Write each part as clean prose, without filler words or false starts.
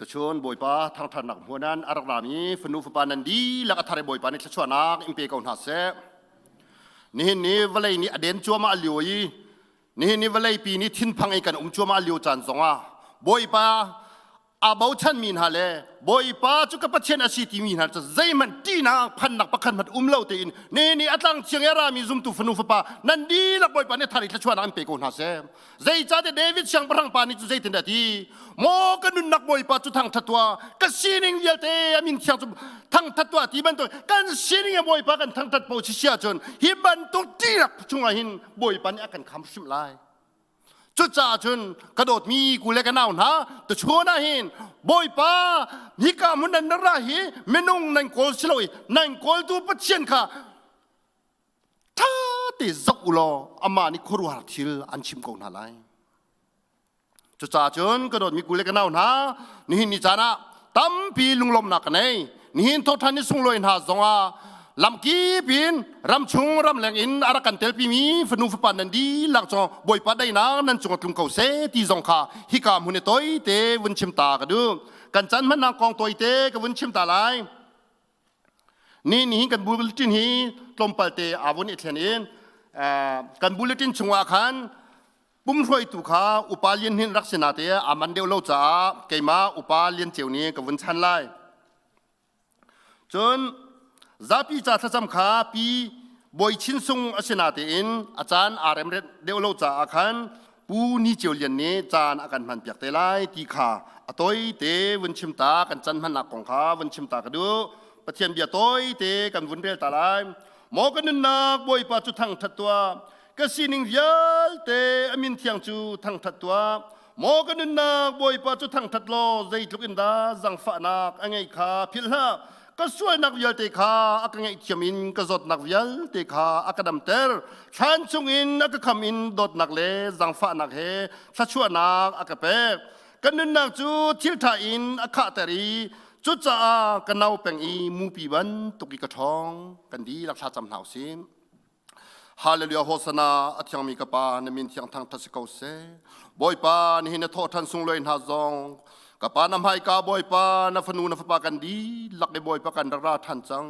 Tuchun Bawipa thangṭhatnak hmuanan a rak rami fanu fapa nan dihlak a thar i Bawipa nih thluachuahnak in pe ko hna seh. Nihin ni vawlei nih a den cuahmah lio i nihin ni vawlei pi nih thinphang i kan um cuahmah lio caan zongah Bawipa aa bochanmi hna le Bawipa cu ka Pathian a si timi hna cu zeihmanh ṭihnak phannak pakhat hmanh um lo tein ni ni a tlang thiang i a rami zumtu fanu fapa nan dihlak Bawipa nih thar i thluachuahnak an pe ko hna seh. Zeicahtiah David siangpahrang pa nih cu zeitindah a ti? Maw ka nunnak Bawipa cu thangṭhat tuah, ka sining vialte a min thiang cu thangṭhat tuah ti bantuk kan sining a Bawipa kan thangṭhat paoh si si ahcun hi bantuk ṭihnak chungah hin Bawipa nih a kan kham hrim lai. Cucaah cun ka dawtmi ku le ka nau hna tuchun ah hin Bawipa hika hmun nan ra hi minung nan kawl si lo i nan kawltu Pathian kha ṭha te zoh u law amah nih khuaruahhar thil an chim ko hna lai. Cucaah cun ka dawtmi ku le ka nau hna nihin ni caan ah tampi lunglawmhnak ka nei. Nihin thawhṭhan ni sunglawi hna zongah lamkip in ramchung ramleng in a rak kan telpimi fanu fapa nan dihlak cu Bawipa daihnak nan cung tlung ko seh ti zong kha hika hmun i toite vun chim ta ka duh. Kan chan hmannak kong toite ka vun chim ta lai. Ni ni kan bulletin hi tlawmpal te aa vun i thlen in kan bulletin chungah khan pumhruaitu kha upa lian hin rak si na te a man deuh lo caah keimah upa lian ceu nih ka vun chan lai. Cun zapi ca thlacam kha pi Bawi Chin Sung a si na tein a caan aa rem deuh lo caah khan Pu Ni Ceu Lian nih caan a kan hman piak te lai ti kha a toi te vun chim ta kan can hmannak kong kha vun chim ta ka duh. Pathian bia toi te kan vun rel ta lai. Maw ka nunnak Bawipa cu thangṭhat tuah. Ka sining vialte a min thiang cu thangṭhat tuah. Maw ka nunnak Bawipa cu thangṭhat law zeitluk in dah zangfahnak a ngeih kha philh hlah. Ka sualnak vialte kha a ka ngaihthiam in ka zawtnak vialte kha a ka damter. Thlan chungin a ka kham in dawtnak le zangfahnak he thluachuahnak a ka pek. Ka nunnak cu thilṭha in a khahter i cucaah ka no peng i mupi bantuk i ka ṭhawng. Kan dihlak thlacam hna u sih. Hallelujah Hosana a thiangmi ka pa na min thiang thangthat si ko seh. Bawipa nihin na thawh ṭhan sunglawi hna zong ka pa na hmaika Bawipa na fanu na fapa kan dihlak i Bawipa kan ra ra ṭhan cang.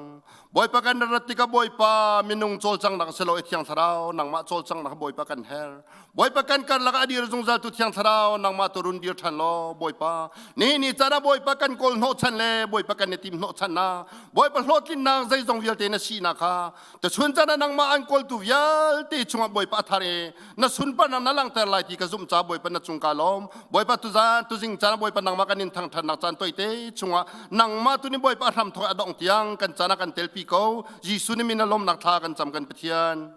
Bawipa kan ra rat tikah Bawipa minung cawlcanghnak si lo i Thiang Thlarau nangmah cawlcanghnak Bawipa kan her. Bawipa kan karlak a dir zungzal tu Thiang Thlarau nangmah tu run dir ṭhan law Bawipa nihin ni caan ah Bawipa kan kawl hnawhchan le Bawipa kan i tim hnawhchan na Bawipa hlawhtlinnak zeizong vialte na sinak kha Tuchun caan ah nangmah an kawltu vialte chungah Bawipa a thar i na sunparnak na langhter lai ti ka zumh ca Bawipa na cung ka lawm. Bawipa tuzan tuzing caan ah Bawipa nangmah kan in thangṭhatnak caan toite chungah nangmah tu nih Bawipa a hramthawk a dongh tiang kan caan ah kan telpi ko. Jesuh nih min a lawmnak thla kan cam kan Pathian.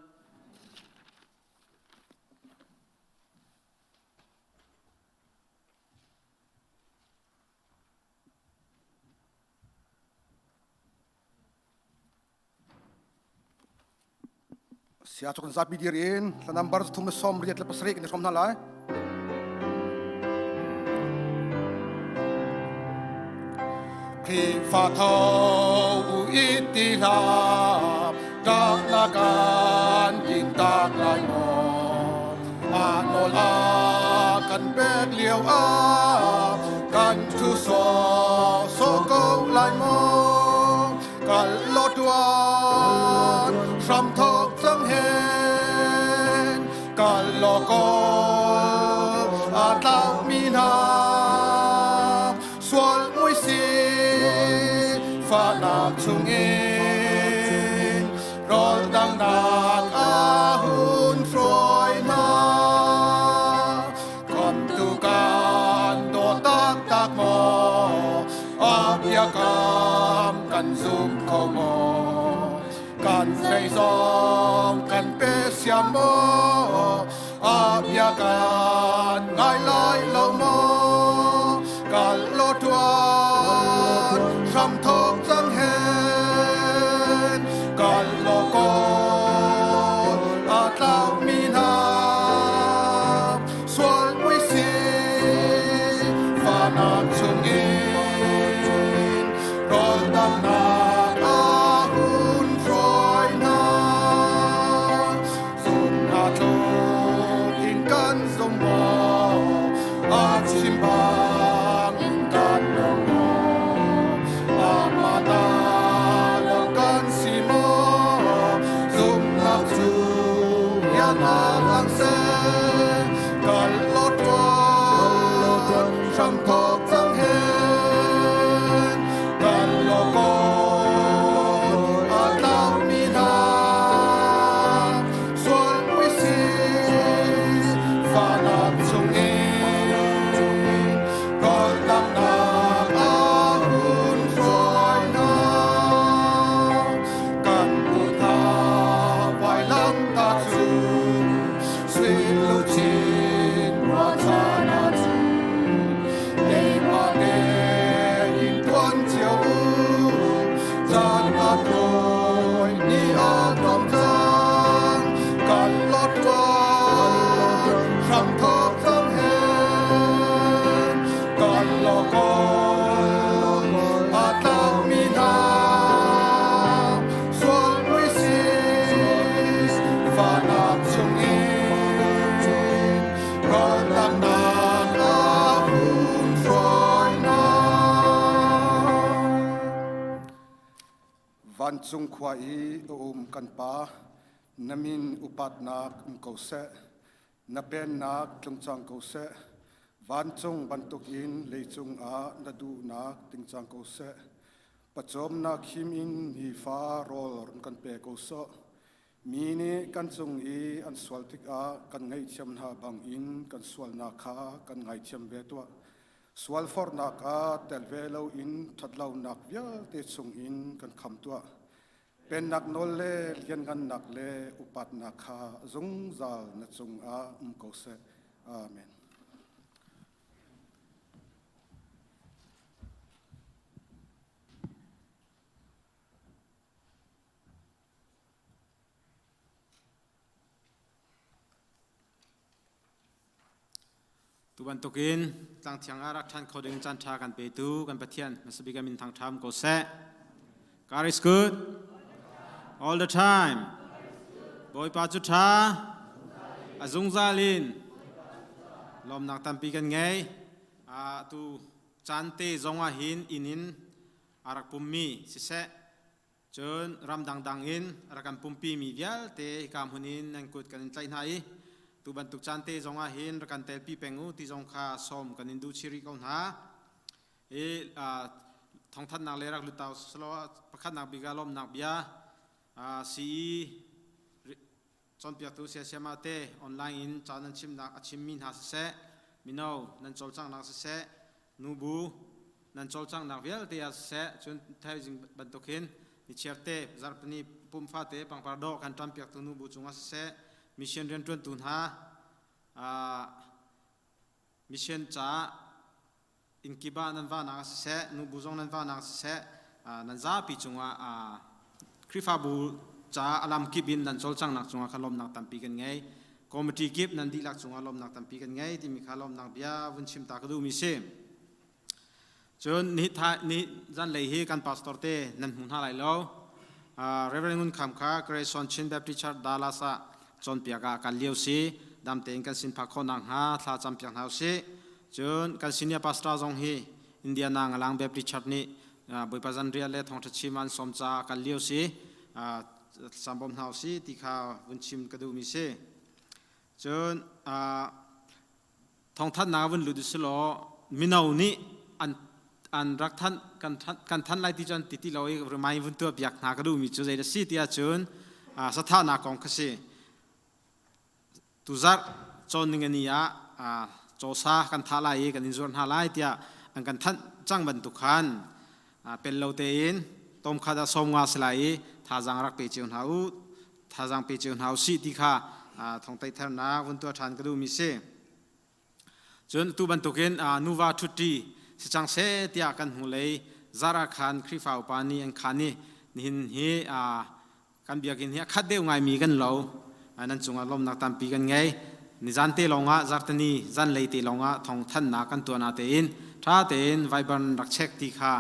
Sia cu kan zapi dir in hla number 38 kan i hrawm hna lai. Khrihfa tho u i ti hlah, ṭah la kan tin tak lai maw? A nawl a kan pek lio ah kan ṭhu sawh sawh ko lai maw? Kal law tuan hram thok cang hen kal law kawl a tlau mi hna sual mui si fahnak chungin rawl dangnak a hun hruai hna Khamtu kan daw taktak maw? A biakam kan zum kho maw? Kan zeizong kan pe siam maw? A bia kan ngai lai lo maw? Kal law tuan hram thok cang hen kal law kawl a tlau mi hna sual mui si fahnak chungin rawl damnak a hun hruai hna zumhnak tluk in kan zum maw a chim bang in kan nung. hna lang seh kal law tuan hram thawk cang hen kal law kawl a tlaumi hna sual puisi fahnak chungin kawltamnak a hun hruai hna kan pu hna vailamtah cu sui luchin ruahchan ah cun keimah tein tuan cio u caan a tawi ni a tlawm cang kan lot tuan hram thawk cang hen kan law kawl a tlakmi hna sual mui si fahnak chungin kaltaknak a hun hruai hna. Vancung khua i a um kan Pa, na min upatnak um ko seh. Na pennak tlung cang ko seh. Vancung bantukin leicung ah na duhnak ting cang ko seh. Pawcawmnak him in nifa rawl run kan pe ko sawh. Mi nih kan cung i an sual tikah kan ngaihthiam hna bangin kan sualnak kha kan ngaithiam ve tuah. Sualforhnak ah tel ve loin ṭhatlonak vialte chungin kan kham tuah. Pennak nawl le lianngannak le upatnak kha zungzal na cungah um ko seh. Amen. Tu bantukin tlangthiang ah rak ṭhan kho ding caan ṭha kan petu kan Pathian hmasabik a min thangṭham ko seh. God is good all the time. Bawipa cu ṭha a zungzal in lawmnak tampi kan ngei. Tu caan te zong ah hin inn in a rak pummi siseh Cun ram dangdang in a rak kan pumpimi vialte hika hmun in nan kut kan in tlaih hna i tu bantuk caan te zong ah hin rak kan telpi peng u ti zong kha sawm kan in duh chih rih ko hna. I thawngthanhnak le rak lut selaw pakhatnak bik ah lawmnak bia CE cawnpiaktu siasiamah te online in ca nan chimnak a chimmi hna siseh, mino nan cawlcanghnak siseh, nubu nan cawlcanghnak vialte ah siseh, cun thaizing bantuk hin nichiar te zarhpini pumfa te pangpar dawh kan ṭampiaktu nubu cungah siseh, mission rianṭuantu hna mission caah innkip ah nan vahnak ah siseh, nubu zong nan vahnak ah siseh, nan zapi cungah Khrihfabu caah a lamkip in nan cawlcanghnak cungah kha lawmhnak tampi kan ngei. Committee kip nan dihlak cungah lawmhnak tampi kan ngei timi kha lawmhnak bia vun chim ta ka duhmi si. Cun ni ni zanlei hi kan pastor te nan hmu hna lai lo. Reverend Ngun Kham kha Grayson Chin Baptist Church Dallas ah cawnpiak ah kan lio si. Dam tein kan sin phak khawh nakhnga thla campiak hna usih. Cun kan senior pastor zong hi Indiana Ngalang Baptist Church nih Bawipa zanriah le thawngṭha chim an sawm caah kal lio si sambawm hna si ti kha vun chim ka duhmi si. Cun thawngthanhnak vun lut usilaw mino nih an an rak thanh kan kan thanh lai ti cun ti ti lo i remind vun tuah piak hna ka duhmi cu zei a si ti ahcun sathahnak kong kha si. Tuzarh cawnning ah cawsa kan thah lai i kan in zuar hna lai tiah an kan thanh cang bantuk khan pel lo tein tom khat ah sawm nga si lai i thazaang rak pe cio hna u thazaang pe cio hna u sih ti kha thongteih thernak vun tuah ṭhan ka duhmi si. Cun tu bantukin nuva ṭhutṭi si cang seh tiah kan hnulei zarh ah khan Khrihfa upa nih an khan i nihin hi kan biakinn hi a khat deuh ngaimi kan lo. Nan cungah lawmnak tampi kan ngei. Nizan te lawngah zartani zanlei te lawngah thawng thannak kan tuah na tein ṭha tein Viber rak check ti kha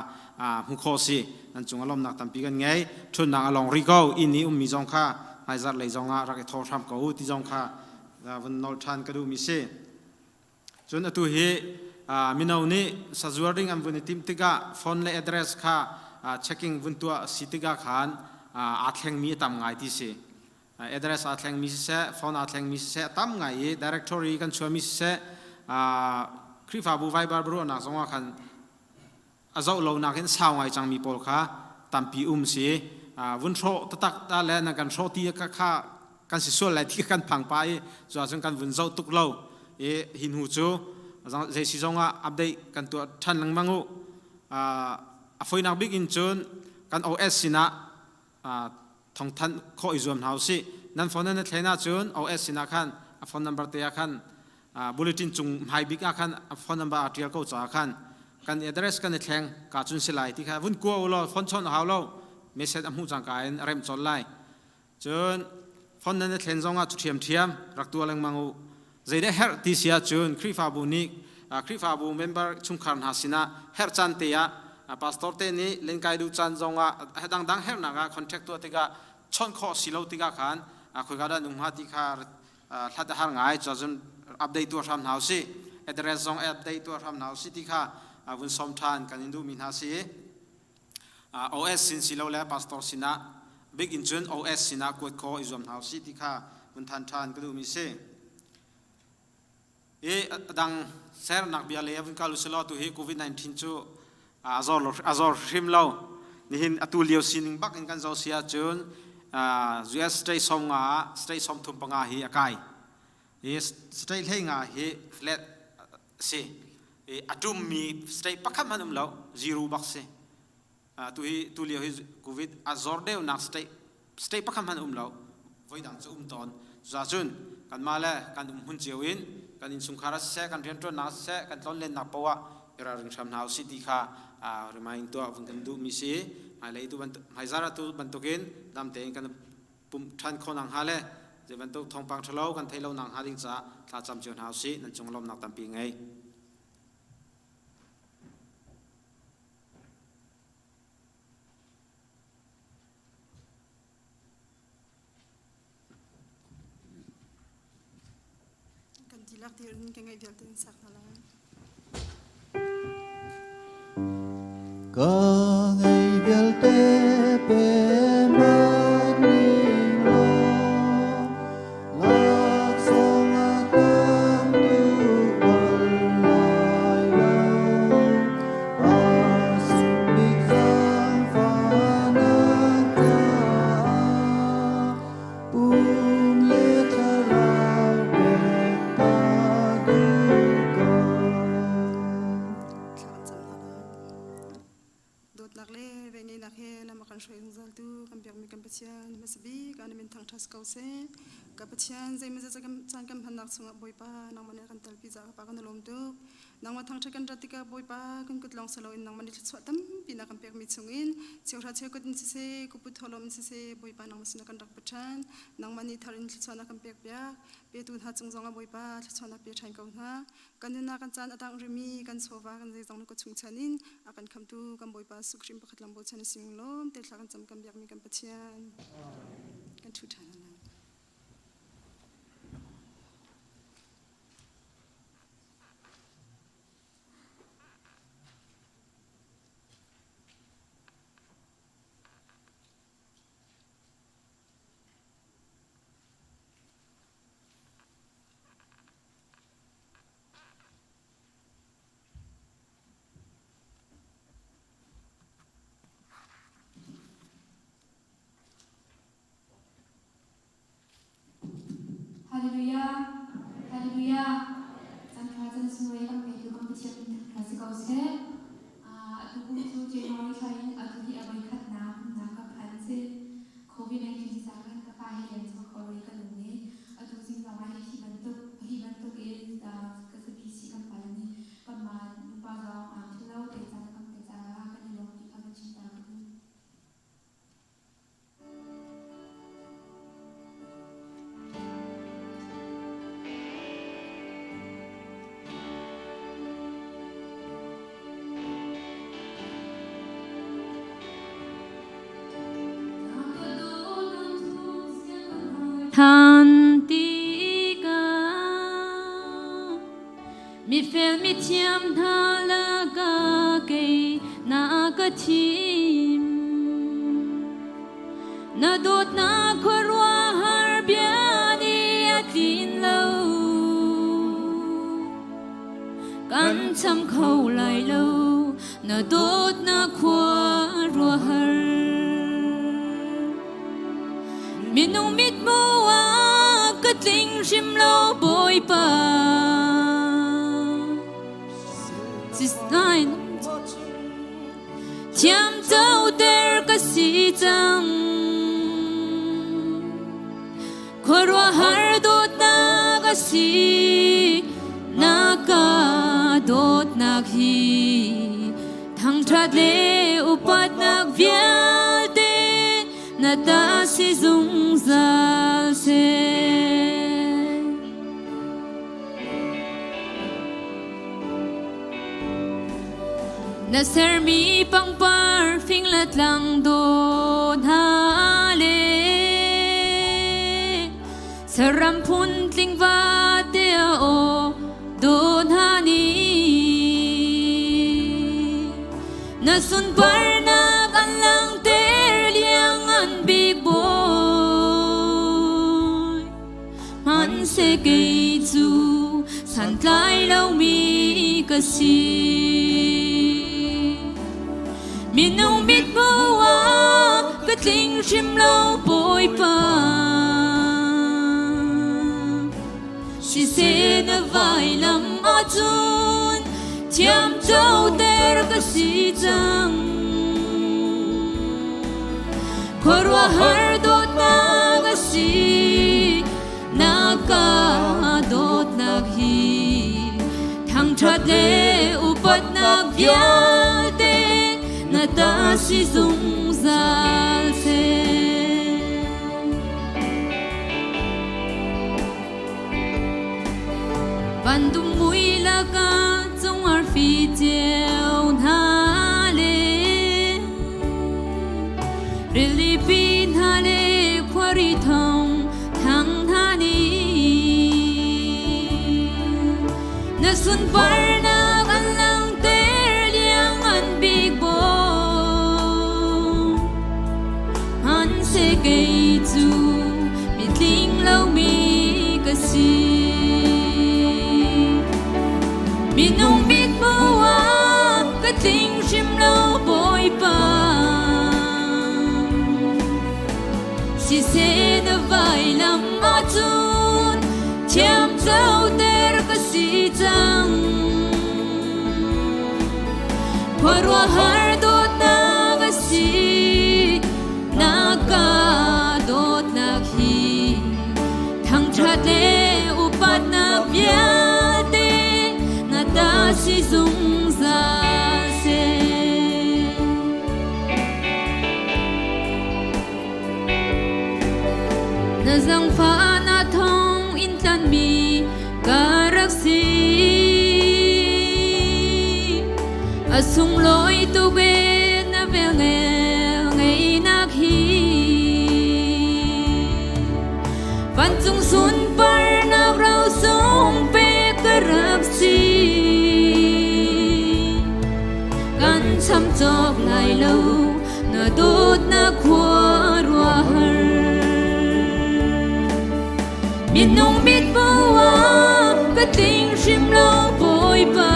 hmu khawh si. Nan cungah lawmnak tampi kan ngei. Ṭhutnak a lawng rih ko. Inn i ummi zong kha hmaizarh lei zongah rak i thaw hram ko u ti zong kha vun nolh ṭhan ka duhmi si. Cun atu hi mino nih sazuar ding an vun i timh tikah phone le address kha checking vun tuah si tikah khan aa thlengmi a tam ngai ti si. Address aa thlengmi siseh, phone aa thlengmi siseh a tam ngai i directory kan chuahmi siseh, Khrihfabu Viber biaruahnak zongah khan a zoh lo nakin sau ngai cangmi pawl kha tampi um si. Vun hrawh taktak ta le nan kan hrawh ti kha kha kan si sual lai ti kan phang pa i cu ahcun kan vun zoh tuk lo i hi hnu cu zei si zongah update kan tuah ṭhan lengmang u. A foinak bik in cun kan OS sinah thawngthanh khawh i zuam hna usih. Nan phone nan thlen ahcun OS sinah khan a phone number te ah khan bulletin cung hmai bik ah khan a phone number aa ṭial ko caah khan kan address kan i thleng ka cun si lai ti kha vun kua u law phone chawnh a hau lo message a hmuh cangka in a remh colh lai. Cun phone nan i thlen zongah cu ṭhiamṭhiam rak tuah lengmang u. Zeidah herh ti si ahcun Khrihfabu nih Khrihfabu member chungkhar hna sinah herh caan te ah pastor te nih lenkai duh caan zongah dangdang herhnak ah contact tuah tikah chawnh khawh si lo tikah khan khoika dah nung hnga ti kha hlat a har ngai. Cun update tuah hram hna usih. Address zong update tuah hram hna usih ti kha vun sawm ṭhan kan in duhmi hna si. OS sin si lo le pastor sinah bik in cun OS sinah kuat khawh i zuam hna usih ti kha vun than ṭhan ka duhmi si. I dang sernak bia le vun kal usilaw tu hi COVID-19 cu a zor a zor hrim lo. Nihin atu lio sining bak in kan zoh si ahcun US state som nga state som thum panga hi a kai. Hi state hlei nga hi flat si. A ṭummi state pakhat hmanh um lo, zero bak si. Tu hi tu lio hi COVID a zor deuhnak state state pakhat hmanh um lo. Voidang cu um tawn. Cucaah kanmah le kan um hmun cio in kan innchungkhar ah siseh, kan rianṭuannak ah siseh, kan tlonlennak paoh ah i ralring hram hna usih ti kha remind tuah vun kan duhmi si. Hmailei tu hmaizar atu bantukin dam tein kan pumh ṭhan khawh nakhnga le zei bantuk thawngpang ṭhalo kan theih lo nakhnga ding caah thlacam cio hna usih. Nan cung lawmnak tampi ngei. Kan tilak dir in ka ngaih vialte in sak hna lai. Ka ngei vialte pe man ning law laksawng a tam tuk bal lai lo a sung bik zaangfahnak caah Pum le thlarau pek ka duh ko. Thla kan cam hna lai. Dawtnak le velngeihnak he lam a kan hruai zungzaltu kan biakmi kan Pathian hmasa bik ah na min thangṭhat ko seh. Ka Pathian zeimawzat caan kan hmannak chungah Bawipa nangmah nih a kan telpi caah ka Pa kan i lawm tuk. Nangmah thangṭhat kan rat tikah Bawipa kan kut lawng si loin nangmah nih thluachuah tampi na kan pekmi chungin cheuhra cheukhat in siseh, kuput thawhlawm in siseh, Bawipa nangmah sinah kan rak pe ṭhan. Nangmah nih thar in thluachuah na kan pekpiak. Petu hna cung zongah Bawipa thluachuah na pe ṭhan ko hna. Kan nunnak kan caan a dang rihmi kan chawva kan zeizong na kut chung chan in a kan khamtu kan Bawipa Jesuh Khrih pakhat lang bochan a sing lawm te thla kan cam kan biakmi kan Pathian. Kan ṭhu ṭhan hna. Hallelujah! Hallelujah! Cangka can sunglawi kan petu kan Pathian min thangṭhat si ko seh. Atu kum cu January thla in atu hi a voikhatnak hmunnak ka phan si. COVID-19 caah khan ka pa he leng chuak kho lo i kan um i atu zing zong ah hi bantuk hi bantuk in ka zapi si kan pal nih kanmah nupa zong aan thilo te caan kan pe caah kan i lawm ti kha kan chim ta ka duh. Than tikah mifel mithiam hna lakah kei na ka thim. Na dawtnak khuaruahhar. tlin lo. Kan cham kho lai lo na dawtnak khuaruahhar. Minung mithmuh ah ka tling hrim lo Bawipa. Thiam coter ka si cang. Khuaruahhar dawtnak a si na ka dawtnak hi thangṭhat le upatnak vialte na ta si zungzal seh. Na sermi pangpar fing le tlang dawh hna le saram phun tling vate a aw dawh hna nih na sunparnak an langhter liang an bik bawi. Hmanhseh kei cu santlai lomi ka si. Minung mithmuh ah ka tling hrim lo Bawipa. Siseh na vailam ahcun thiamcoter ka si cang. Khuaruahhar dawtnak a si na ka dawtnak hi thangṭhat le upatnak vialte na ta si zungzal seh. Van dum mui lakah cung arfi ceu hna le rilipi hna le khuari thong thang hna nih na sunparnak an langhter liang an bik bawi. Hmanhseh kei cu mitling lomi ka si. Minung mithmuh ah ka tling hrim lo Bawipa. Siseh na vailam ahcun thiamcoter ka si cang. Khuaruahhar dawtnak a si na ka dawtnak hi thangṭhat le upatnak vialte na ta si zungzal seh. Na zangfahnak thawng in tlanmi ka rak si. A sunglawi tuk e na velnge ngeinak hi. Vancung sunparnak rosung pek ka rak si. Kan cham cawk lai lo na dawtnak khuaruahhar. Minung mithmuh ah ka tling hrim lo Bawipa.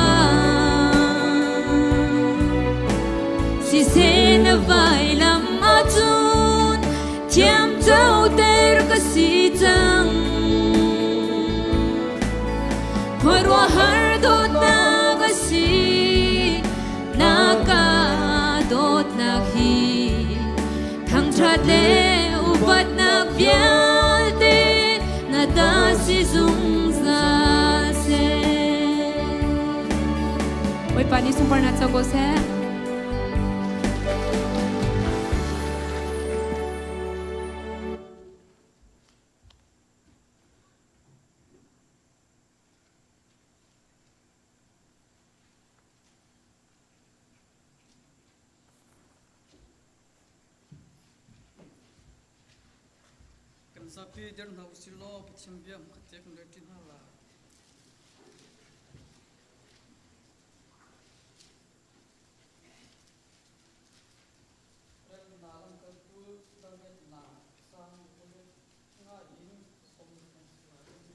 Siseh na vailam ahcun thiamcoter ka si cang. Khuaruahhar dawtnak a si na ka dawtnak hi thangṭhat le upatnak vialte na ta si zungzal seh. Bawipa nih sunparnak co ko seh. Kan zapi dir hna usih law Pathian bia hmakhat te kan rel ṭi hna lai. Remnak lamkaltu David nak sang nga in som kan si lai.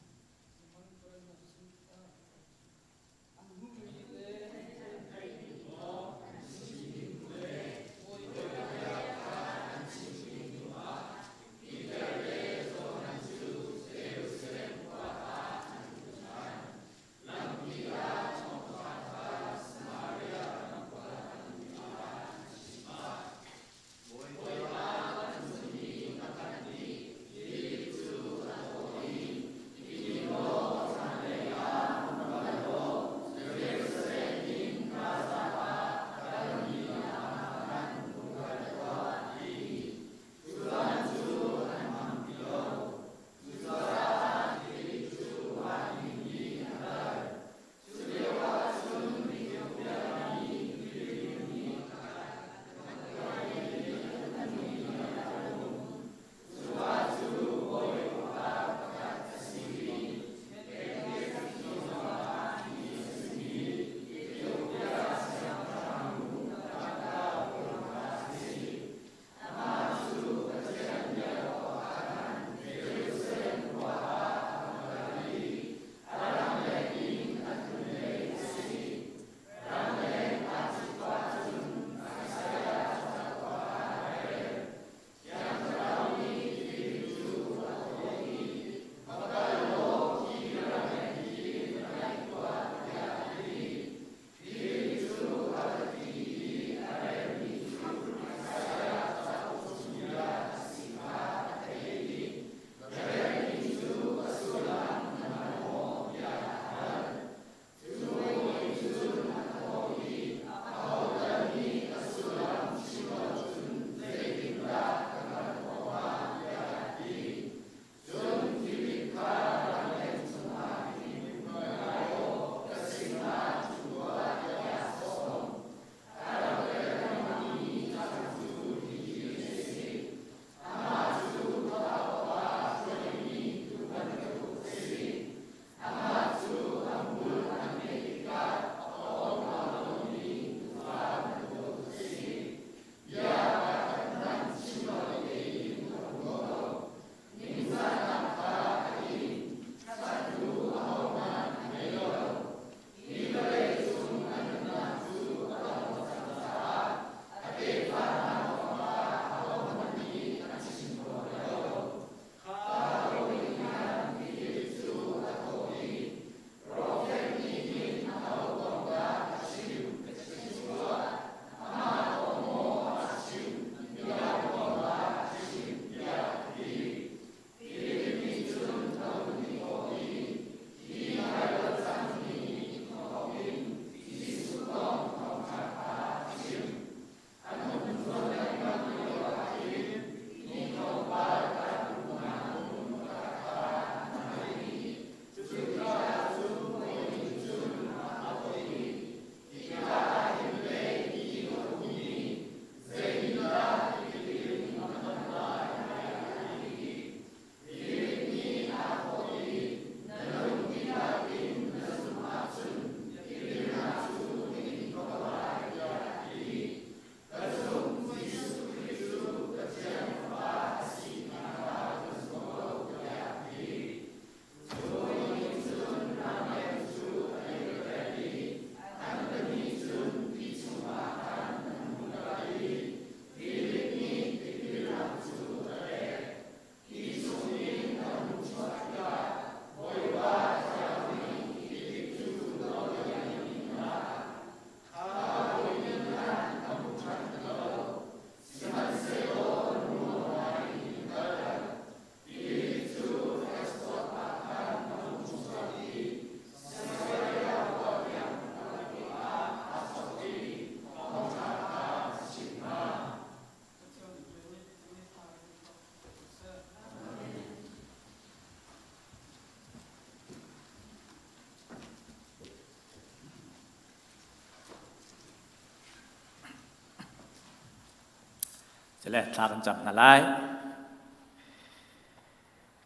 Sile thla kan cam hna lai.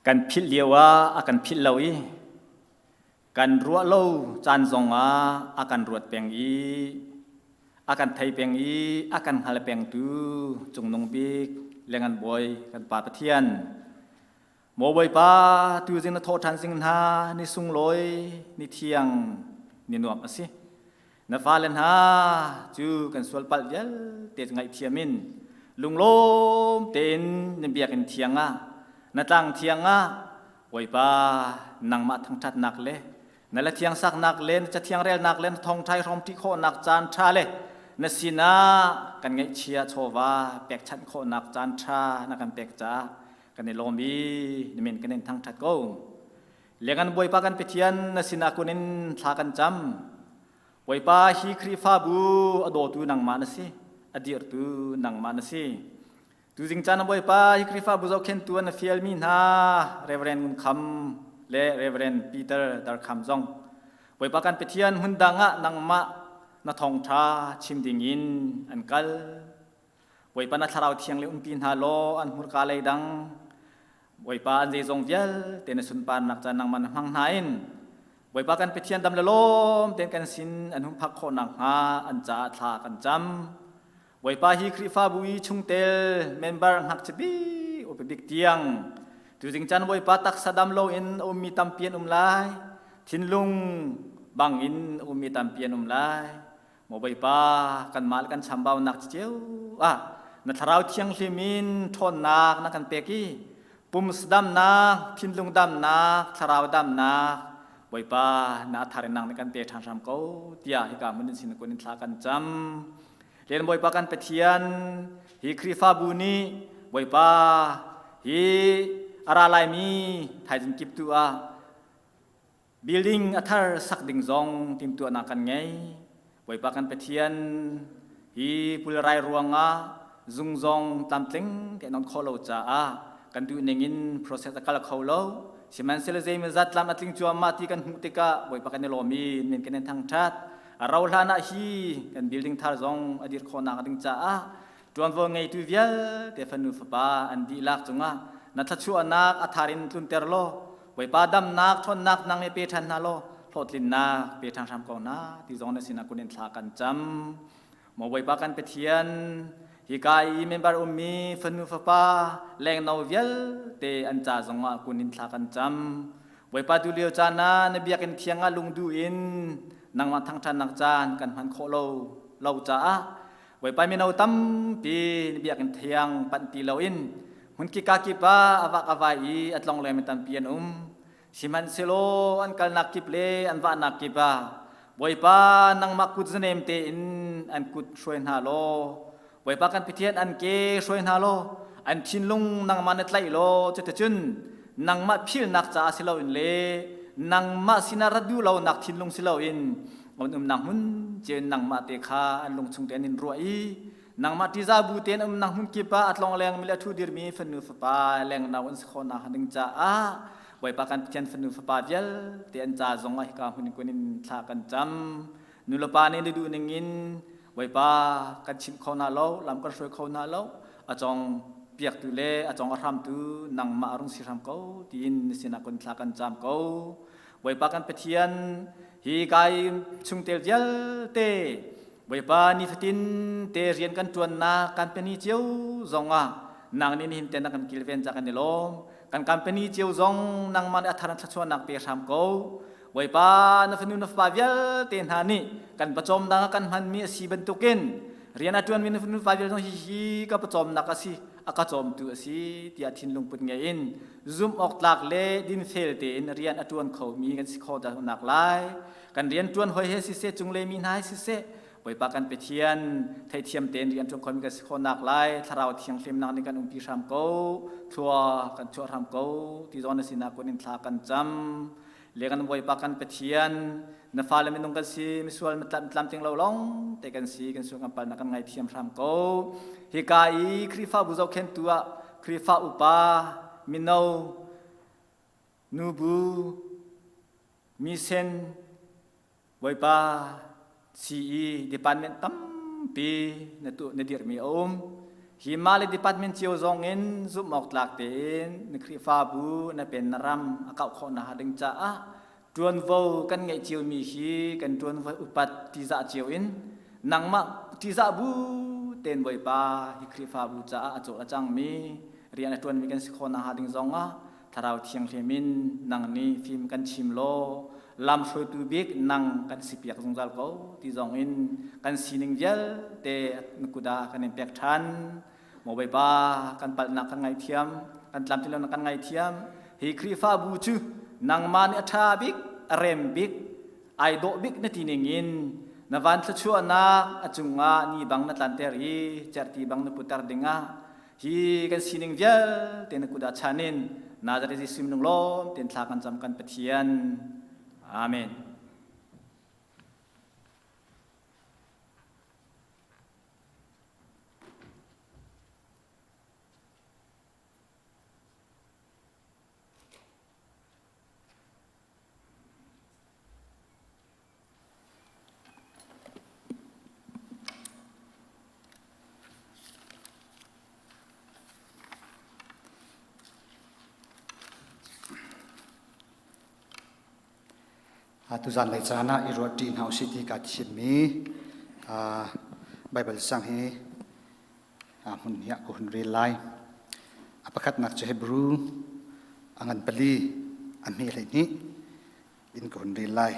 Kan philh lio ah a kan philh lo i kan ruah lo caan zong ah a kan ruat peng i a kan thei peng i a kan hngal pengtu cungnung bik lengan bawi kan Pa Pathian Maw Bawipa tu zing na thawh ṭhan zing hna ni sunglawi ni thiang ni nuam a si. Na fale hna cu kan sual palh vialte ngaihthiam in lunglawm tein na biakinn thiang ah na tlang thiang ah Bawipa nangmah thangṭhatnak le na la thiang saknak le na cathiang relnak le na thawngṭha i hrawmṭi khawhnak caan ṭha le na sinah kan ngaihchia chawva pekchanh khawhnak caan ṭha na kan pek caah kan i lawm i na min kan in thangṭhat ko. Lengan Bawipa kan Pathian na sinah kun in thla kan cam. Bawipa hi Khrihfabu a dawtu nangmah na si, a dirhtu nangmah na si. Tuzing caan ah Bawipa hi Khrihfabu zohkhentu an fialmi hna Reverend Ngun Kham le Reverend Peter Dar Kham zong Bawipa kan Pathian hmun dang ah nangmah na thawngṭha chim ding in an kal. Bawipa na thlarau thiang le umpi hna law an hmurka lei dang Bawipa an zeizong vialte na sunparnak ca nangmah na hmang hna in Bawipa kan Pathian dam le lawm tein kan sin an hung phak khawh nakhnga an caah thla kan cam. Bawipa hi Khrihfabu i chungtel member ngakchia bik upa bik tiang tuzing caan Bawipa taksa dam loin a ummi tampi an um lai. Thinlung bangin a ummi tampi an um lai. Maw Bawipa, kanmah le kan chambaunak cio ah na thlarau thianghlim in ṭhawnnak na kan pek i pums damnak, thinlung damnak, thlarau damnak, Bawipa na thar in nang nih kan pe ṭhan hram ko tiah hika hmun in sin kun in thla kan cam. Len Bawipa kan Pathian, hi Khrihfabu nih Bawipa hi a ra laimi thaizing kip tu ah Building a thar sak ding zong timhtuahnak kan ngei. Bawipa kan Pathian hi pulrai ruangah zung zong tlamtling te non khawh lo caah kan duh ning in process a kal kho lo. Sihmanhsehlaw zeimawzat tlam a tling cuahmah ti kan hmuh tikah Bawipa kan i lawm i min kan in thangṭhat. A rau hlan ah hi kan building thar zong a dir khawhnak ding caah Ṭuanvo ngeitu vialte fanu fapa an dihlak cungah na thluachuahnak a thar in tlunter law Bawipa damnak ṭhawnnak nang i pe ṭhan hna law hlawhtlinnak pe ṭhan hram ko hna ti zong na sinah kun in thla kan cam. Maw Bawipa kan Pathian, hika i member ummi fanu fapa lengno vialte an ca zongah kun in thla kan cam. Bawipa tu lio caan ah na biakinn thiang ah lungduh in nangmah thangṭhatnak caan kan hman khawh lo lo caah Bawipa mino tampi na biakinn thiang panh ti loin hmunkip kakip ah a vak a vai i a tlong lemi tampi an um. Sihmanhsehlaw an kalnak kip le an vahnak kip ah Bawipa nangmah kut zanem tein an kut hruai hna law Bawipa kan Pathian an ke hruai hna law an thinlung nangmah na tlaih law cuticun nangmah philnak caah si loin le nangmah sinah rat duh lonak thinlung si loin an umnak hmun cio in nangmah te kha an lungchung te an in ruah i nangmah ṭihzah bu tein an umnak hmun kip ah a tlongleng mi le a ṭhu dirmi fanu fapa lengno an si khawhnak ding caah Bawipa kan Pathian fanu fapa vialte an ca zong ah hika hmun kun in thla kan cam nulepa nih na duh ning in Bawipa kan chimh kho hna lo lam kan hruai kho hna lo a cong piaktu le a cong a hramtu nangmah a rung si hram ko tiin na sinah kun thla kan cam ko Bawipa kan Pathian hi kai chungtel vialte Bawipa nifatin te rian kan ṭuannak kan company cio zongah nang nih nihin te na kan kilven ca kan i lawm. Kan company cio zong nangmah nih a thar thluachuahnak pe hram ko. Bawipa na fanu na fapa vialte hna nih kan pawcawmnak ah kan hmanmi a si bantukin rian a ṭuanmi na fanu fapa vialte zong hihi ka pawcawmnak a si a ka cawmtu a si tiah thinlung put ngei in zumh awk tlak le dinfel tein rian a ṭuan khomi kan si khawh nak lai kan rian ṭuan hoi he siseh cunglei mi hna he siseh Bawipa kan Pathian theihthiam tein rian ṭuan khomi kan si khawh nak lai thlarau thianghlimnak nih kan umpi hram ko thlua kan chuah hram ko ti zawn na sinah kun in thla kan cam le kan Bawipa kan Pathian na fale minung kan si misual tlamtling lo long te kan si kan sual kan palnak kan ngaithiam hram ko hika i Khrihfabu zohkhentu ah Khrihfa upa mino nubu misen Bawipa CE department tampi na tu na dirhmi a um. Hi mah le department cio zong in zumh awk tlak tein na Khrihfabu na pen na ram a kauh khawh nakhnga ding caah ṭuanvo kan ngeih ciomi hi kan ṭuanvo upat ṭihzah cio in nangmah ṭihzah bu tein Bawipa hi Khrihfabu caah a cawl a cangmi rian a ṭuanmi kan si khawh nakhnga ding zongah Thlarau Thianghlim in nang nih fim kan chim law lamhruaitu bik nang kan si piak zungzal ko ti zong in kan sining vialte na kut ah kan in pek ṭhan. Maw Bawipa kan palhnak kan ngaihthiam, kan tlamtlinlonak kan ngaihthiam. Hi Khrihfabu cu nangmah nih a ṭha bik, a rem bik, ai dawh bik na ti ning in na van thluachuahnak a cungah ni bang na tlanter i cerhti bang na putter dingah hi kan sining vialte na kut ah chan in Nazareth Jesuh minung lawm tein thla kan cam kan Pathian. Amen. Tuzan lei caan ah i ruah ṭi hna usih ti kaa thimmi Baibal sang hi hmun hi ah ka hun rel lai. A pakhatnak cu Hebrew a ngan pali a hme 12 in ka hun rel lai.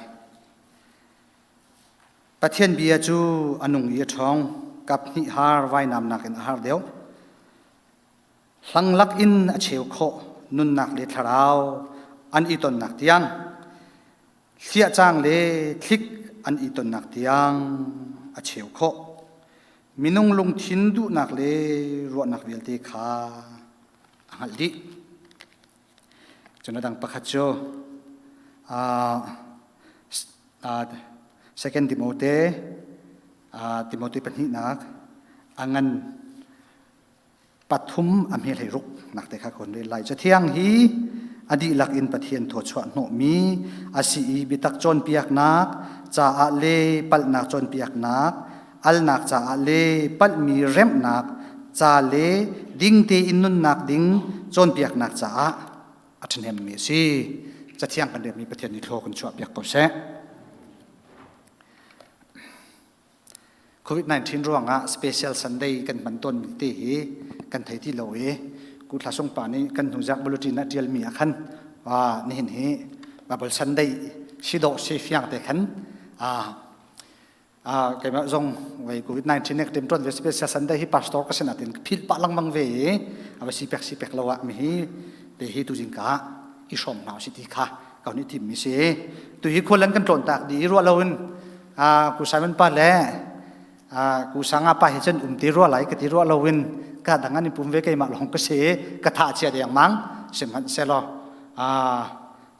Pathian bia cu a nung i a ṭhawng, kap hnih har vainam nakin a har deuh. Hlanglak in a cheu khawh nunnak le thlarau an i tonnak tiang, hliahcang le thlik an i tonnak tiang a cheu khawh. Minung lungthin duhnak le ruahnak vialte kha a hngalh dih. Cun a dang pakhat cu Second Timote Timote pahnihnak a ngan pathum a hme hlei ruk nak te kha kon rel lai. Cathiang hi a dihlak in Pathian thawchuah hnawhmi a si i biatak cawnpiaknak caah le palhnak cawnpiaknak alnak caah le palhmi remhnak ca le ding tein nunnak ding cawnpiaknak caah a ṭhahnemmi a si. Cathiang kan relmi Pathian nih thlaw kan chuahpiak ko seh. COVID-19 ruangah special Sunday kan hman tawnmi te hi kan thei ti lo i Kuthla Sungpa nih kan hnuzak bulletin ah ṭialmi ah khan nihin hi Bible Sunday si dawh si fiang te khan keimah zong wei COVID-19 nek tem ton ve special Sunday hi pastor ka sin atin phil pa langmang ve i ava si pek si pek lo ah mi hi te hi tu jing ka i hrom hna si ti kha ka ni tim mi si tu hi khualan kan tlawn tak di ruah lo in ku Simon pa le ku sanga pa hi cun um ti rua lai ka ti ruah lo in ka dang an pum ve keimah lawng ka si ka tha chia deng mang sihmanh selaw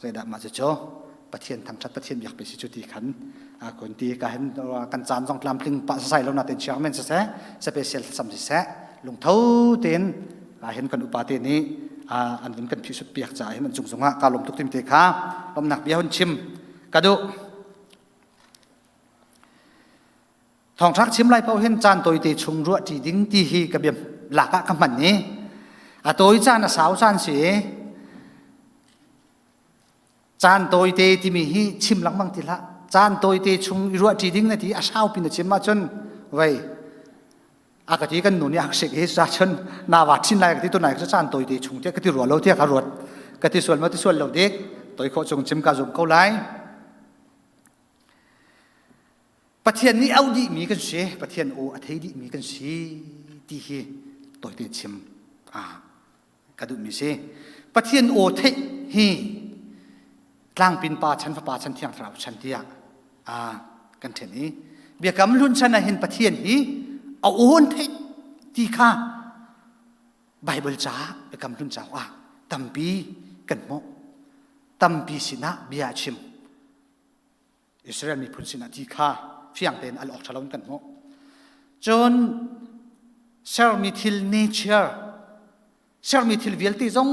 zeidah mah cu Pathian thangṭhat Pathian biak pe si cu ti khan kun ti ka hin kan caan zong tlamtling pah sasai lo natin chairman siseh special sam siseh lungtho tein hin kan upa te nih an vun kan phisut piak caah hin an cung zongah ka lawm tuk tim te kha lawmnak bia hun chim ka duh Thawngṭha chim lai paoh hin caan tawite chung ruah ṭi ding ti hi ka bia lak ah ka hman i a tawi caan a sau caan si i caan tawite timi hi chim lengmang ti hlah. Caan tawite chung i ruah ṭi ding na ti a saupi na chim ahcun vei a ka ti kan nu nih a sik hi sa cun na wa thin lai ka ti tunai cu caan tawite chung tiah ka ti rua lo tiah ka ruat ka ti sual ma ti sual lo dik toi khawh chung chim ka zum ko lai. Pathian nih auh dihmi kan si, Pathian aw a thei dihmi kan si ti hi tawite chim ah ka duhmi si. Pathian aw theih hi tlangpin pa chan fapa chan thiang thlarau chan tiah ah kan ṭhen i biakam hlun chan ah hin Pathian hi a aw an theih ti kha Bible ca biakam hlun cauk ah tampi kan hmuh. Tampi sinah bia a chim. Israel miphun sinah ti kha fiang tein al awk ṭha lo in kan hmuh. Cun sermi thil nature sermi thil vialte zong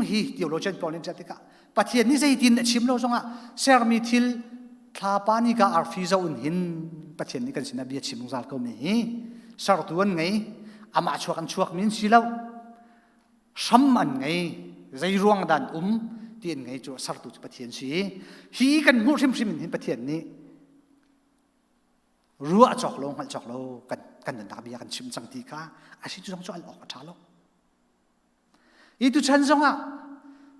hi theologian pawl nih tikah Pathian nih zeitin a chim lo zongah sermi thil thlapa ni ka arfi zo in hin Pathian nih kan sinah bia chim zungzal ko mi hi sertu an ngei. Amah chuak an chuak min si lo. Hram an ngei. Zei ruang dan um ti an ngei cu sertu cu Pathian si. Hi kan hmuh hrimhrim in hin Pathian nih ruah cawk lo hngalh cawk lo kan kan nunnak bia kan chim cang ti kha a si cu zong cu al awk a ṭha lo. Hi tuchan zongah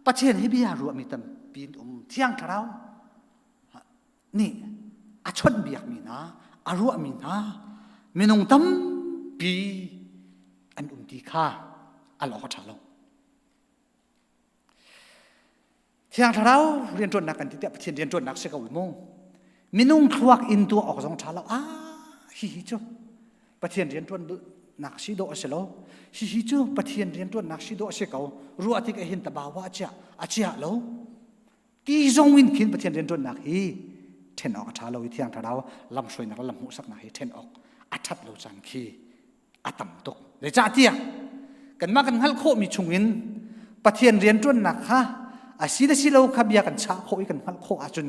Pathian hi bia ruahmi tampi an um. Thiang Thlarau nih a chawnhbiakmi hna, a ruahmi hna minung tampi an um ti kha al awk a ṭha lo. Thiang Thlarau rianṭuannak kan ti tiah Pathian rianṭuannak si ko mu. Minung thluak in tuah awk zong ṭha lo. Ah, hihi cu Pathian rianṭuannak si dawh a si lo. Hihi cu Pathian rianṭuannak si dawh a si ko. Ruah tik ahhin tabawa a chiah, a chiah lo. Ti zong in khin Pathian rianṭuannak hi ṭhen awk a ṭha lo i Thiang Thlarau lamhruainak le lam hmuhsaknak hi ṭhen awk a ṭhat lo caan khi a tam tuk. Zeicahtiah kanmah kan hngalh khawhmi chungin Pathian rianṭuannak kha a si le si lo kha bia kan chah khawh i kan hngalh khawh ahcun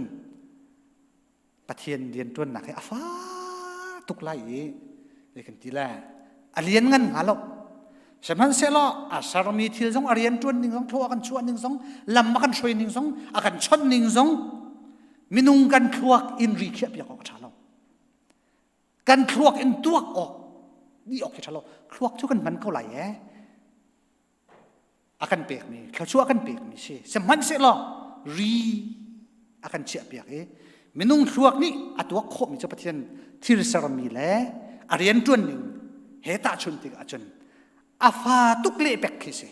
Pathian rianṭuannak hi a fa tuk lai i zei kan ti le a lian ngan hnga lo. Sihmanhsehlaw a sermi thil zong a rianṭuan ning zong thlua a kan chuah ning zong lam a kan hruai ning zong a kan chawnh ning zong minung kan thluak in ri khiah piak awk a ṭha lo. Kan thluak in tuak awk dih awk khi ṭha lo. Thluak cu kan hman ko lai ee. A kan pekmi thluachuah a kan pekmi si. Sihmanhsehlaw ri a kan chiahpiak i minung thluak nih a tuak khawhmi cu Pathian thil sermi le a rianṭuan ning he tahchun tik ahcun a fa tuk lehpek khi si.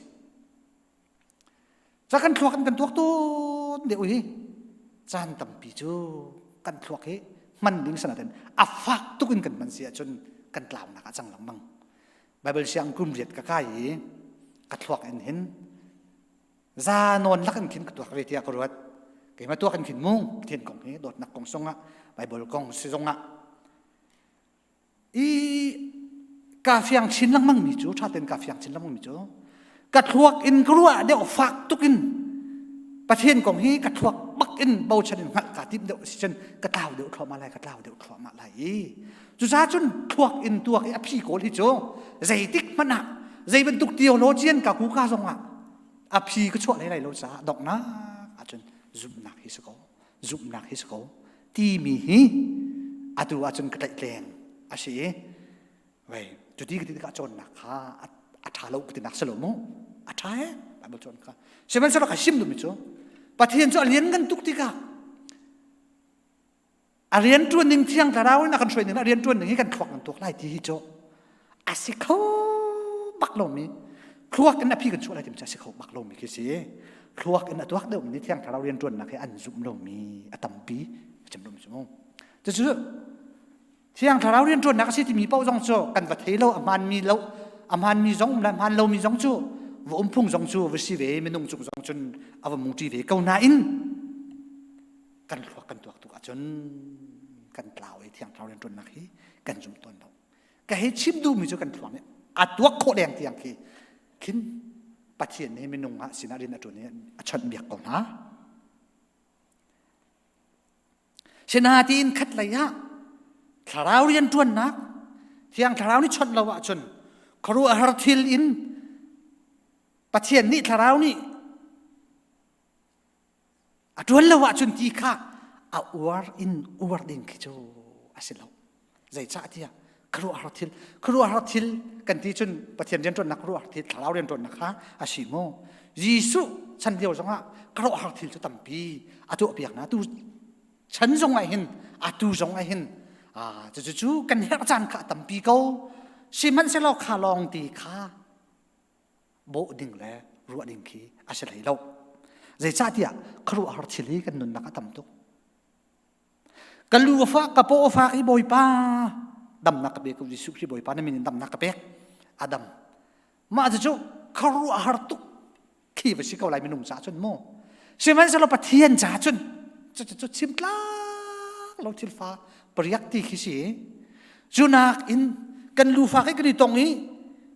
Ca kan thluak in kan tuak tawn deuh hi caan tampi cu kan thluak hi hman ding sanaten a fak tuk in kan hman si ahcun kan tlaunak a cang lengmang. Bible siang kum riat ka kai i ka thluak in hin za nawn lak in khin ka tuak ve tiah ka ruat. Keimah tuak in khin mu Pathian kong hi dawtnak kong songah Bible kong si zongah i ka fiang chin lengmang mi cu ṭha tein ka fiang chin lengmang mi cu ka thluak in ka ruah deuh fak tuk in Pathian kong hi ka thluak bak in bochan in hngalh ka tim deuh si cun ka tlau deuh thluahmah lai ka tlau deuh thluahmah lai i cucaah cun thluak in tuak i a phi kawl hi cu zeitik hmanh ah zei bantuk theologian ka ku ka zong ah a phi ka chuah hlei lai lo caah donghnak ahcun zumhnak hi si ko zumhnak hi si ko timi hi atu ahcun ka tlaihtleng a si i vei cuti ka ti tikah cawnnak kha a ṭha lo ka tinak si lo mu a ṭha e Bible cawn kha sihmanhsehlaw ka sim duhmi cu Pathian cu a lian ngan tuk tikah a rian ṭuan ning thiang thlarau in a kan hruai ning a rian ṭuan ning hi kan thluak kan tuak lai ti hi cu a si kho bak lomi thluak in a phi kan chuah lai ti cu a si kho bak lomi khi si thluak in a tuak deuhmi nih thiang thlarau rian ṭuannak hi an zumh lomi a tampi chim lomi cu mu cucu thiang thlarau rian ṭuannak a si timi paoh zong cu kan va thei lo a hmaanmi lo a hmaanmi zong um le hmaan lomi zong cu va um phung zong cu va si ve minung cung zong cun a va mungṭi ve ko nain kan thluak kan tuak tuk ahcun kan tlau i thiang thlarau rian ṭuannak hi kan zum tawn lo ka hei chim duhmi cu kan thluak nih a tuak khawh deng tiang khi khin Pathian nih minung ah sinah rian a ṭuan i a chawnh biak ko hna. Sinatiin khat lei ah thlarau rian ṭuannak thiang thlarau nih chawnh lo ahcun khuaruahhar thil in Pathian nih thlarau nih a ṭuan lo ahcun ti kha a uar in uar ding khi cu a si lo zeicahtiah khuaruahhar thil khuaruahhar thil kan ti cun Pathian rianṭuannak khuaruahhar thil thlarau rianṭuannak kha a si mu Jesuh chan lio zongah khuaruahhar thil cu tampi a tuahpiak na tu chan zong ah hin atu zong ah hin cucu cu kan herh caan kha a tampi ko sihmanhsehlaw kha lawng ti kha bawh ding le ruah ding khi a si hlei lo zeicahtiah khuaruahhar thil hi kan nunnak a tam tuk ka lu a fak ka paw a fak i bawipa damnak ka pe ko Jesuh Khrih bawipa na min in damnak ka pek a dam mah cu khuaruahhar tuk khi va si ko lai minung caah cun mu sihmanhsehlaw Pathian caah cun cucu chim tlak lo thil fa pariak ti khi si cu nak in kan lu fak i kan i tong i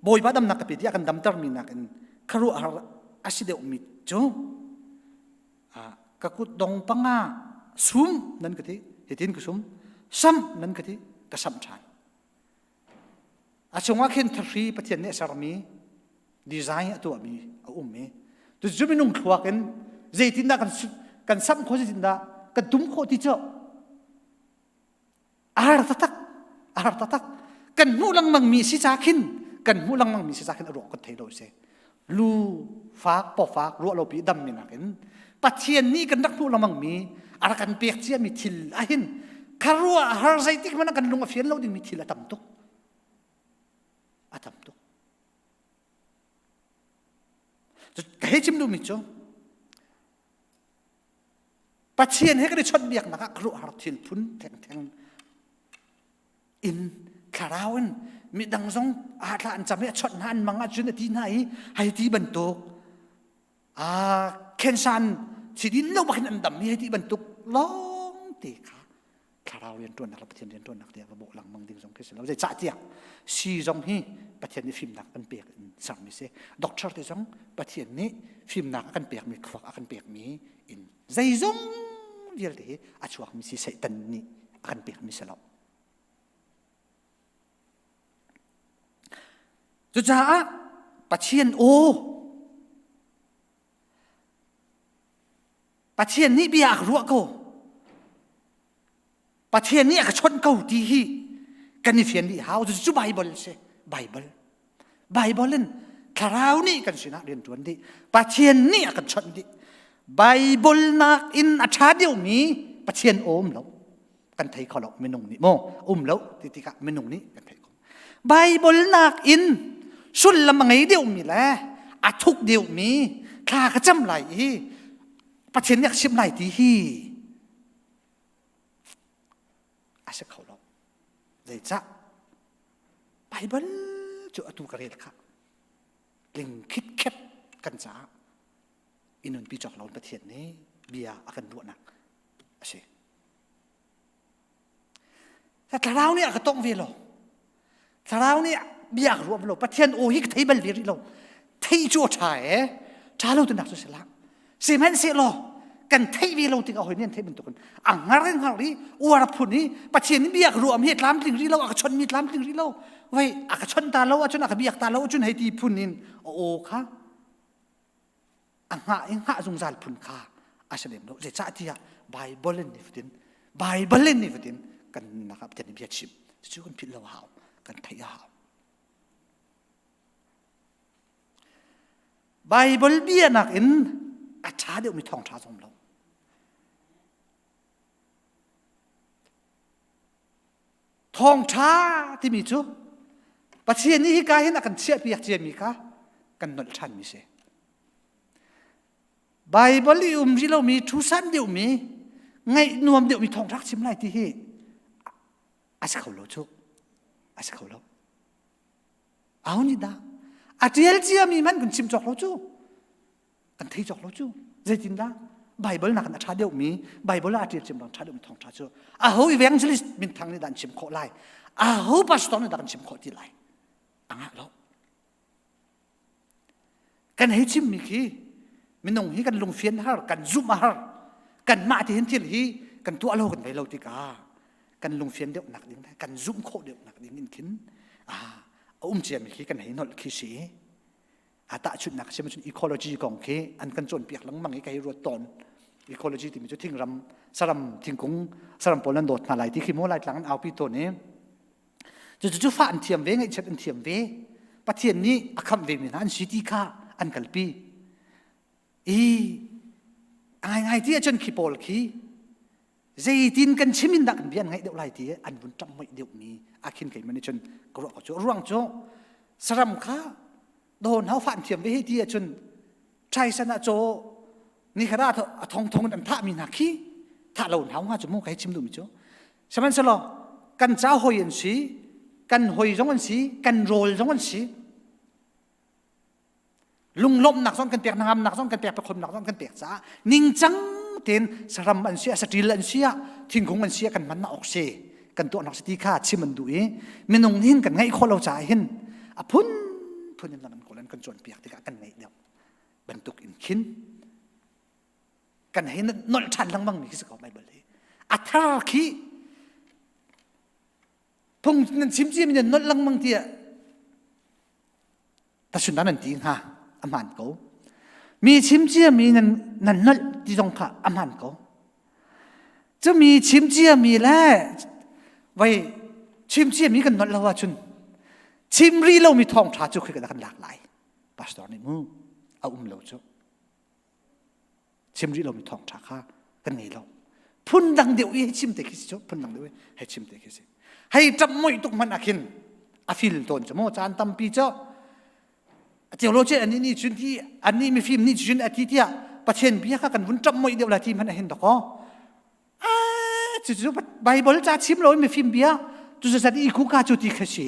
bawipa damnak ka pe tiah kan damter mi nak in khuaruahhar a si deuh mi cu ka kut dong panga sum nan ka ti hitin ka sum sam nan ka ti ka sam ṭhan. A chungah khin thahri Pathian nih a sermi design a tuahmi a um i cucu minung thluak in zeitindah kan kan samh khawh zeitindah kan tum khawh ti cu a har taktak a har taktak kan hmuh lengmang mi si ca khin kan hmuh lengmang mi si ca khin a ruah kan thei lo si lu fak pawfak ruah lo pi dam mi nakin Pathian nih kan rak hmuh lengmang mi a rak kan pek cia mi thil ahin kharuah har zeitik hmanh kan lung a fian lo ding mi thil a tam tuk a tam tuk ka hei chim duhmi cu Pathian he kan i chawnhbiaknak ah khuaruahhar thil phun thengtheng in thlarau in midang zong aa thla an cam i a chawnh hna an mang ahcun a ti hna i hei ti bantuk aa khensan sidin lo bakin an dam i hei ti bantuk lawng te kha thlarau rianṭuannak le Pathian rianṭuannak tiah va bawh lengmang ding zong khi si lo. Zeicahtiah si zong hi Pathian nih fimnak kan pek in sermi si. Doctor te zong Pathian nih fimnak a kan pekmi thluak a kan pekmi in zeizong vialte hi a chuakmi si Satan nih a kan pekmi si lo. Cucaah Pathian aw Pathian nih bia a ka ruah ko. Pathian nih a ka chawnh ko ti hi kan i fian dih hau. Cucu Bible si. Bible. Bible in thlarau nih kan sinah rian ṭuan dih. Pathian nih a kan chawnh dih. Bible nak in a ṭha deuhmi Pathian aw um lo. Kan thei kho lo minung nih maw um lo ti tikah minung nih kan thei kho. Bible nak in sullam a ngei deuhmi le a thuk deuhmi thla ka cam lai i Pathian nih a ka chimh lai ti hi a si kho lo. Zeicah? Bible cu atu ka rel kha tling khitkhet kan caah i nunpi cawk lo Pathian nih bia a kan ruahnak a si. Thlarau nih a ka tongh ve lo. Thlarau nih bia ka ruah lo. Pathian aw hi ka thei bal ve rih lo. Thei cu a ṭha e. Ṭha lo tinak cu si hlah. Sihmanhsehlaw kan theih ve lo tikah hawi nih an theih bantukin a hngar in hngar i uar a phun i Pathian nih bia ka ruah mi hi tlamtling rih lo a ka chawnh mi tlamtling rih lo vei a ka chawnh ta lo ahcun a ka biak ta lo ahcun hei ti phun in a aw kha a hngah i hngah zungzal phun kha a si lem lo zeicahtiah Bible in nifatin Bible in nifatin kan nunnak ah Pathian bia chim cucu kan philh lo a hau kan theih a hau Bible bia nakin a ṭha deuhmi thawngṭha zong lo Thawngṭha timi cu Pathian nih hika hin a kan chiahpiak ciami kha kan nolh ṭhanmi si. Baibal i um rih lomi, ṭhusan deuhmi, ngaih nuam deuhmi thawngṭha chim lai ti hi a si kho lo cu. A si kho lo. Aho nih dah? A ṭial ciami hmanh kan chim cawk lo cu. Kan thei cawk lo cu. Zeitindah? Bible nakin a ṭha deuhmi, Bible ah a ṭial cem ṭha deuhmi thawngṭha cu aho evangelist minthang nih dah an chim khawh lai? Aho pastor nih dah kan chim khawh ti lai? A ngah lo. Kan hei chimmi khi minung hi kan lungfian har, kan zumh a har. Kanmah ti hin thil hi kan tuah lo kan ngei lo tikah kan lungfian deuh nak ding kan zumh khawh deuh nak ding in khin a um ciami khi kan hei nolh khi si. A tahchunhnak a si cun ecology kong khi an kan cawnpiak lengmang i ka hei ruat tawn. Ecology timi cu thingram, saram, thingkung, saram pawl nan dawt hna lai ti khi maw Laitlang an aupi tawn i Cucu cu fah an thiam ve, ngaihchiat an thiam ve. Pathian nih a khamh ve mi hna an si ti kha an kalpi. I a ngaingai ti ahcun khi pawl khi zeitin kan chim in dah kan bia an ngaih deuh lai ti an vun ṭamh deuh mi a khin keimah nih cun ka ruah ko cu. Ruang cu saram kha dawn hau fah an thiam ve hei ti ahcun ṭhaisan ah caw nikhat ah a thongthong in an thahmi hna khi thah lo hau hnga cu mu ka hei chim duhmi cu sihmanhsehlaw kan ca hoi an si kan hoi zong an si kan rawl zong an si lunglawmhnak zong kan pek hnangamnak zong kan pek pakhomnak zong kan pek caah ningcang tein saram an si ah saṭil an si ah thingkung an si ah kan hman awk si kan tuahnak si ti kha chim an duh i minung hin kan ngaih khawh lo caah hin a phun phun in lam an kawl an kan cawnpiak tikah kan ngaih deuh bantuk in khin kan hei nolh ṭhan lengmang mi khi si ko Bible hi a thar khi phung nan chim ciami nan nolh lengmang tiah. Tasun nan ti hnga a hmaan ko. Mi chim ciami nan nan nolh ti zong kha a hmaan ko. Cu mi chim ciami le vai chim ciami kan nolh lo ahcun chim rih lomi thawngṭha cu khi kan lak lai. Pastor nih mu a um lo cu. Chim rih lomi thawngṭha kha kan ngei lo. Phun dang deuh i hei chim te khi si cu phun dang deuh i hei chim te khi si. Hei ṭap moih tuk hmanh ah khin a fil tawn cu mu caan tampi cu Ceu ce ani nih cun ti ani mifim nih cun a ti tiah Pathian bia kha kan vun ṭap moih deuh la ti hmanh a hin dakaw. Cucu Bible ca chim lo in mifim bia cu zat i ku ka cu ti kha si.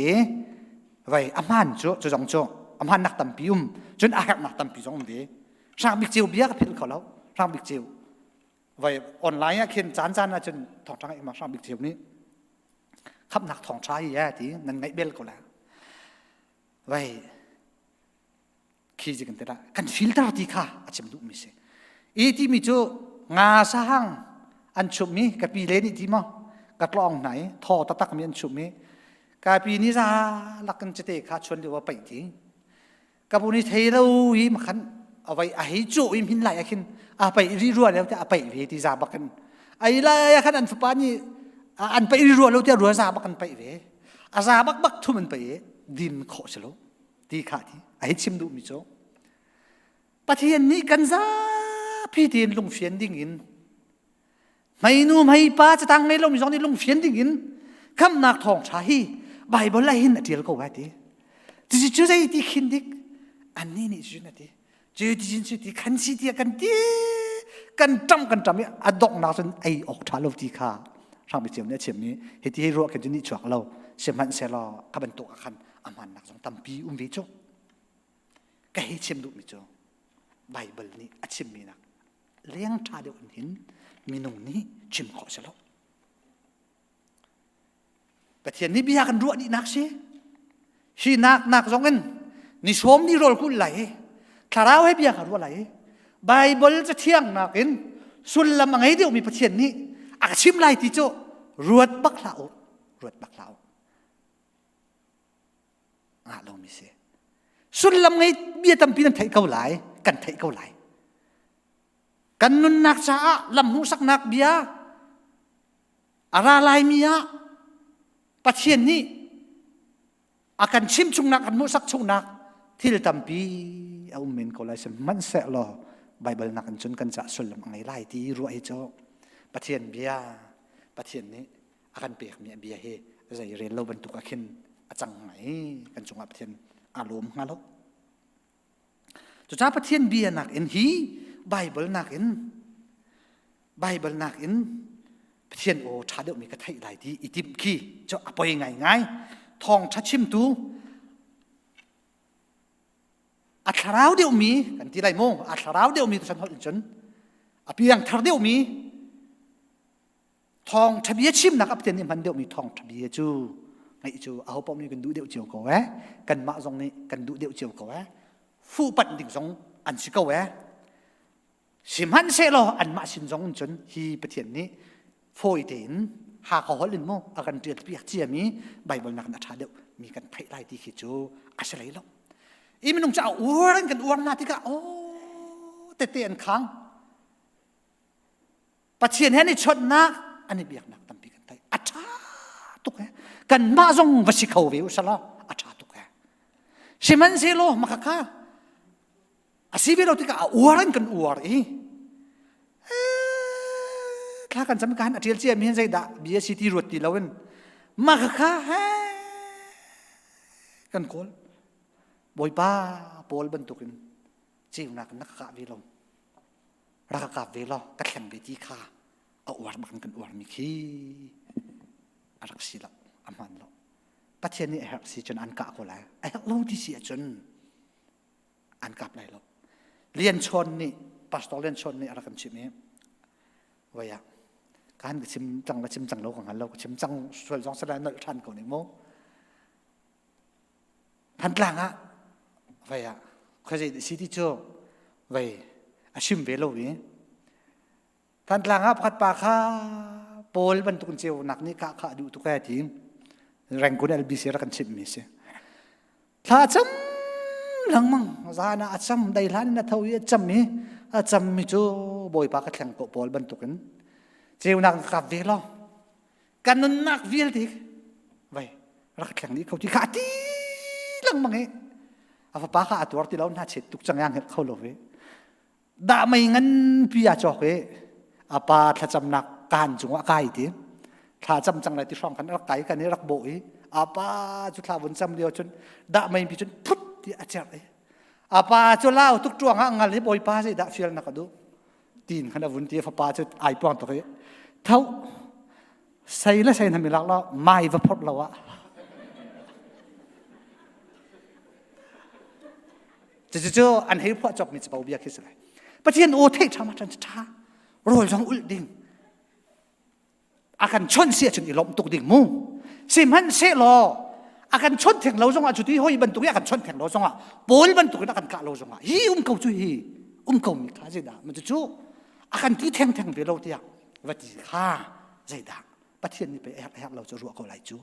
Vai a hmaan cu cu zong cu a hmaan nak tampi um cun a herhnak tampi zong um ve. Hrang bik ceu bia ka philh kho lo. Hrang bik ceu. Vai online ah khin caan caan ah cun thawngṭha ngaih ma hrang bik ceu nih khamnak thawngṭha hi ya ti nan ngaih bel ko la. Vai khi kan ti dah kan filter ti kha a chim duhmi si i timi cu nga sahang an chummi ka pi le nih ti maw ka tlawng hna i thaw taktak mi an chummi ka pi ni za lakin cite kha chuan lio paih ti ka bu ni thei lo i makhan avai a hei cu i min lai akhin a paih ri rua leo te a paih ve ti za bakin ai lai khan an fapa ni an paih ri rua lo te rua za bak an paih ve a za bak bak thum an paih din khawh si lo ti kha ti a hei chim duhmi cu Pathian nih kan zapi tein lungfian ding in hmeinu hmeipa catang ngei lomi zong nih lungfian ding in khamnak thawngṭha hi Bible ah hin a ṭial ko vai ti cucu cu zei ti khin dik annih nih cun a ti cu ti cun cu ti khan si ti kan ti kan ṭam kan ṭam i a donghnak cun ei awk ṭha lo ti kha hrangbi ceu nih a chim i hiti hei ruah khin cu nih chuak lo sihmanhsehlaw kha bantuk ah khan a hmannak zong tampi um ve cu ka hei chim duhmi cu Bible nih a chimmi nak leng ṭha deuh in hin minung nih chim khawh si lo Pathian nih bia kan ruah dihnak si hi nak nak zong in ni sawm ni rawl kulh lai thlarau he bia ka ruah lai Bible cathiang nak in sullam a ngei deuhmi Pathian nih a ka chim lai ti cu ruat bak hlah u ruat bak hlah u ngah lomi si sullam ngei bia tampi nan theih ko lai kan theih ko lai kan nunnak caah lam hmuhsaknak bia a ra laimi ah Pathian nih a kan chim chungnak kan hmuhsak chungnak thil tampi a um men ko lai sihmanhsehlaw Bible nak in cun kan cah sullam a ngei lai ti ruah hi cu Pathian bia Pathian nih a kan pekmi a bia hi zei rel lo bantuk ah khin a cang ngai kan cungah Pathian aa lawm hnga lo cucaah Pathian bia nakin hi Bible nakin Bible nakin Pathian aw ṭha deuhmi ka theih lai ti i timh khi cu a poi ngaingai thawng ṭha chimtu a thlarau deuhmi kan ti lai mu a thlarau deuhmi tu san holh in cun a piang thar deuhmi Thawngṭha bia chimnak a Pathian nih hman deuhmi thawngṭha bia cu ngaih cu aho paoh nih kan duh deuh cio ko eh. Kanmah zong nih kan duh deuh cio ko eh. Fuhpanh ding zong an si ko eh. Sihmanhsehlaw anmah sin zong in cun hi Pathian nih fawi tein Hakha holh in mu a kan ṭial piak ciami Bible nakin a ṭha deuh mi kan theih lai ti khi cu a si hlei lo. I minung cu a uar in kan uar hna tikah aw tete an khang. Pathian he an i chawnhnak an i biaknak tampi kan theih a ṭha tuk he kanmah zong va si kho ve usalaw a ṭha tuk he sihmanhsehlaw makhakha a si ve lo tikah a uar in kan uar i thla kan cam kan a ṭial cia mi hin zeidah bia si ti ruat ti loin makhakha he kan kawl Bawipa Paul bantukin ceunak na ka kah ve lo rak ka kap ve law ka thleng ve ti kha a uar bak in kan uarmi khi a rak si lo a hmaan lo Pathian nih a herh si cun an kah ko lai a herh lo ti si ahcun an kap lai lo Lian Chawn nih Pastor Lian Chawn nih a rak kan chimh i voi ah kan ka chim cang la chim cang lo ka hngal lo ka chim cang sual zong salai nolh ṭhan ko ning mu Thantlang ah vei ah khuazei si ti cu vei a chim ve lo i Thantlang ah pakhat pa kha Paul bantuk in ceunak nih kah kha a duh tuk ee ti Rangoon LBC rak kan chimhmi si. Thla cam lengmang zan ah a cam dai hlan in a tho i a cam i a cam mi cu bawipa ka thleng ko pawl bantukin ceunak ka kap ve lo kan nunnak vialte vai rak thleng dih kho ti kha a ti lengmang i a fapa kha a tuar ti lo hna chet tuk cang yang helh kho lo ve dah mei nganpi a cawk i a pa thlacamnak kaan cungah kai ti thla cam cang lai ti hrawng khan rak kai kan i rak bawh i a pa cu thla vun cam lio cun dah mei pi cun phut ti a cerh i a pa cu lau tuk tuang ah ngal hi bawipa zei dah fial na ka duh tin khan a vun ti fapa cu ai puang tuk i tho sei le sei na mi lak lo mai va phorh lo ah Cucu an hei phuah cawkmi capo bia khi si lai. Pathian aw theih ṭha ma ṭhan ṭha rawl zong ulh ding. A kan chawnh si ahcun i lawmh tuk ding mu. Sihmanhsehlaw a kan chawnh theng lo zongah cuti hoi bantuk i a kan chawnh theng lo zongah Paul bantuk in a kan kah lo zongah hi um ko cu hi um ko mi kha zeidah ma cucu a kan ti theng theng ve lo tiah va ti kha zeidah Pathian nih pei a herh herh lo cu ruah ko lai cu.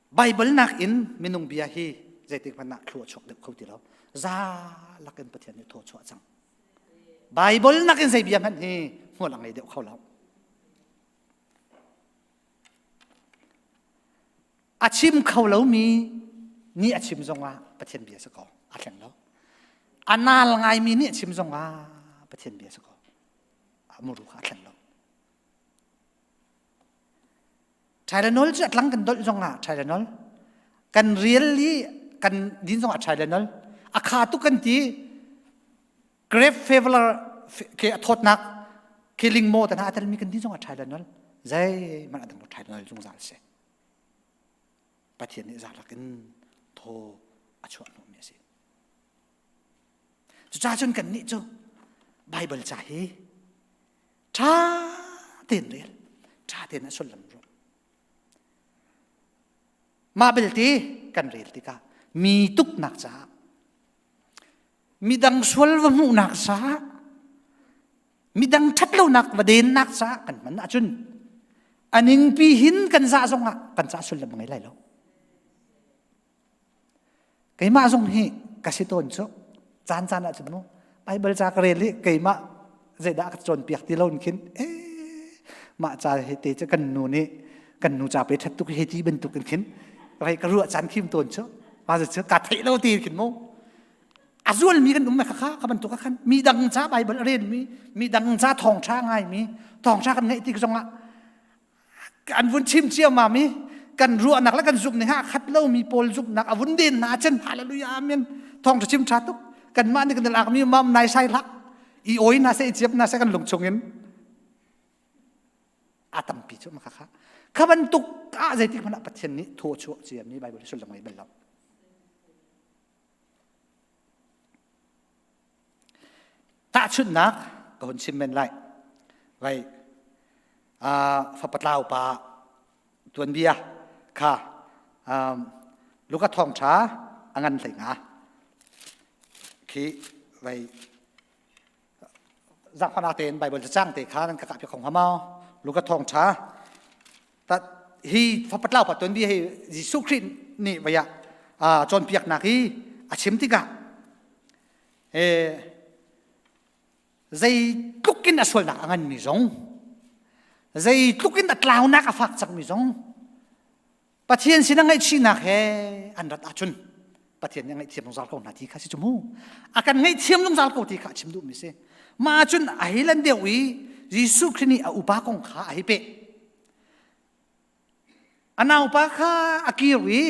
Baibal nakin minung bia hi zeitik hmanh ah thlua chuak deuh kho ti lo. Za lakin Pathian nih thaw chuah cang. Baibal nakin zei bia hmanh hi hmual a ngei deuh kho lo. A chim kho lomi nih a chim zongah Pathian bia si ko. A thleng lo. A nal ngaimi nih a chim zongah Pathian bia si ko. A muru kha a thleng lo. Tylenol cu a tlang kan dolh zongah Tylenol kan rial i kan din zongah Tylenol a kha tuk kan ti grape flavor ke a thawtnak ke lingmaw te hna a telmi kan din zongah Tylenol zeihmanh a dang lo Tylenol zungzal si Pathian nih zahlak in thaw a chuah hnawhmi a si cucaah cun kannih cu Baibal ca hi ṭha tein rel ṭha tein a sullam ruah mah belte kan rel tikah mi tuknak caah midang sual va hmuhnak caah midang ṭhatlonak va dennak caah kan hman ahcun a ningpi hin kan zah zongah kan cah sullam a ngei lai lo Keimah zong hi ka si tawn cu caan caan ahcun mu Bible ca ka rel i keimah zeidah ka cawnpiak ti lo in khin eh mah ca he te cu kan nu nih kan nu ca pe ṭhat tuk he ti bantuk in khin rei ka ruah caan khim tawn cu ma cu ka theih lo ti khin mu a zualmi kan um kha kha ka bantuk khan mi dang ca Bible a rel mi mi dang ca thawngṭha ngai mi thawngṭha kan ngeih tik zongah an vun chim ciammam i kan ruahnak le kan zumh ning ah khat lomi pawl zumhnak a vun den hna cun hallelujah amen thawng chim tha tuk kanmah nih kan lak mi mam nai sai hlah i oi na se i ciap na se kan lung chung in a tampi cu ma kha kha kha bantuk ah zeitik hmanh ah Pathian nih thaw chuah ciami Bible sullam ngei bal lo Tahchunhnak ka hun chim men lai. Vai fapatlau pa tuanbia kha Luka thawngṭha a ngan hlei nga. Khi vai zaangfahnak tein Bible cacang te kha nan ka kah piak kho hnga maw? Luka thawngṭha hi fapatlau pa tuanbia hi Jesuh Khrih nih vai ah cawnpiaknak hi a chim tikah zeitluk in a sualnak a nganmi zong zeitluk in a tlaunak a fak cangmi zong Pathian sin a ngaihchihnak he an rat ahcun Pathian nih a ngaihthiam zungzal ko hna ti kha si cu mu a kan ngaihthiam zungzal ko ti kha a chim duhmi si mah cun a hei lan deuh i Jesuh Khrih nih a upa kong kha a hei peh a naupa kha a kir i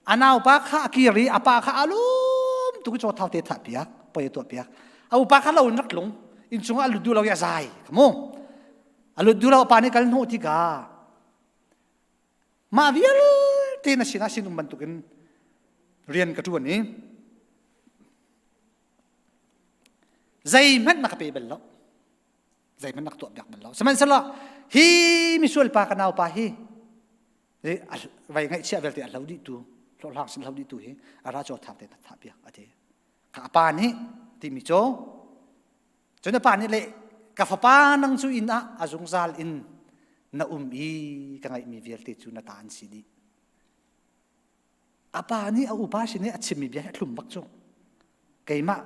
a naupa kha a kir i a pa kha a lum tuk i chaw thau te thah piak poi a tuah piak a upa kha lo in rak tlung inn chungah a lut duh lo i a zai khamu a lut duh lo a pa nih kal hnawh tikah Mah vialte na sinah sinum bantukin rian ka ṭuan i zeihmanh na ka pe bal lo. Zeihmanh na ka tuah piak bal lo. Sihmanhsehlaw hi misual pa ka naupa hi vai ngaihchiah vialte a hlo dihtu hlawhhlang sin hlo dihtu hi a ra caw thak te na thah piak a ti. Ka pa nih timi cu Cun a pa nih le ka fapa nang cu inn ah a zungzal in na um i ka ngeihmi vialte cu na ta an si dih. A pa nih a upa sin i a chimmi bia hi a thlum bak cu. Keimah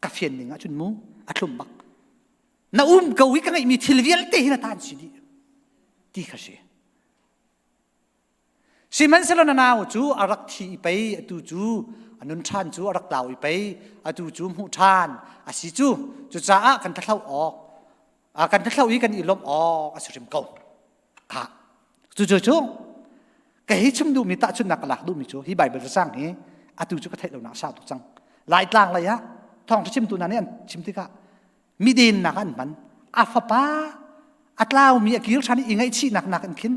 ka fian ning ahcun mu a thlum bak. Na um ko i ka ngeihmi thil vialte hi na ta an si dih ti kha si. Sihmanhsehlaw na nau cu a rak thi i pei atu cu a nun ṭhan cu a rak tlau i pei atu cu hmuh ṭhan a si cu cucaah kan thlathlo awk kan thlathlo i kan i lawmh awk a si hrim ko. Kha cu cu cu ka hi chim duhmi tahchunhnak ka lak duhmi cu hi Bible cacang hi atu cu ka theih lonak sau tuk cang. Laitlang lei ah thawngṭha chimtu hna nih an chim tikah midennak an hman a fapa a tlaumi a kir ṭhan i ngaihchihnak nak in khin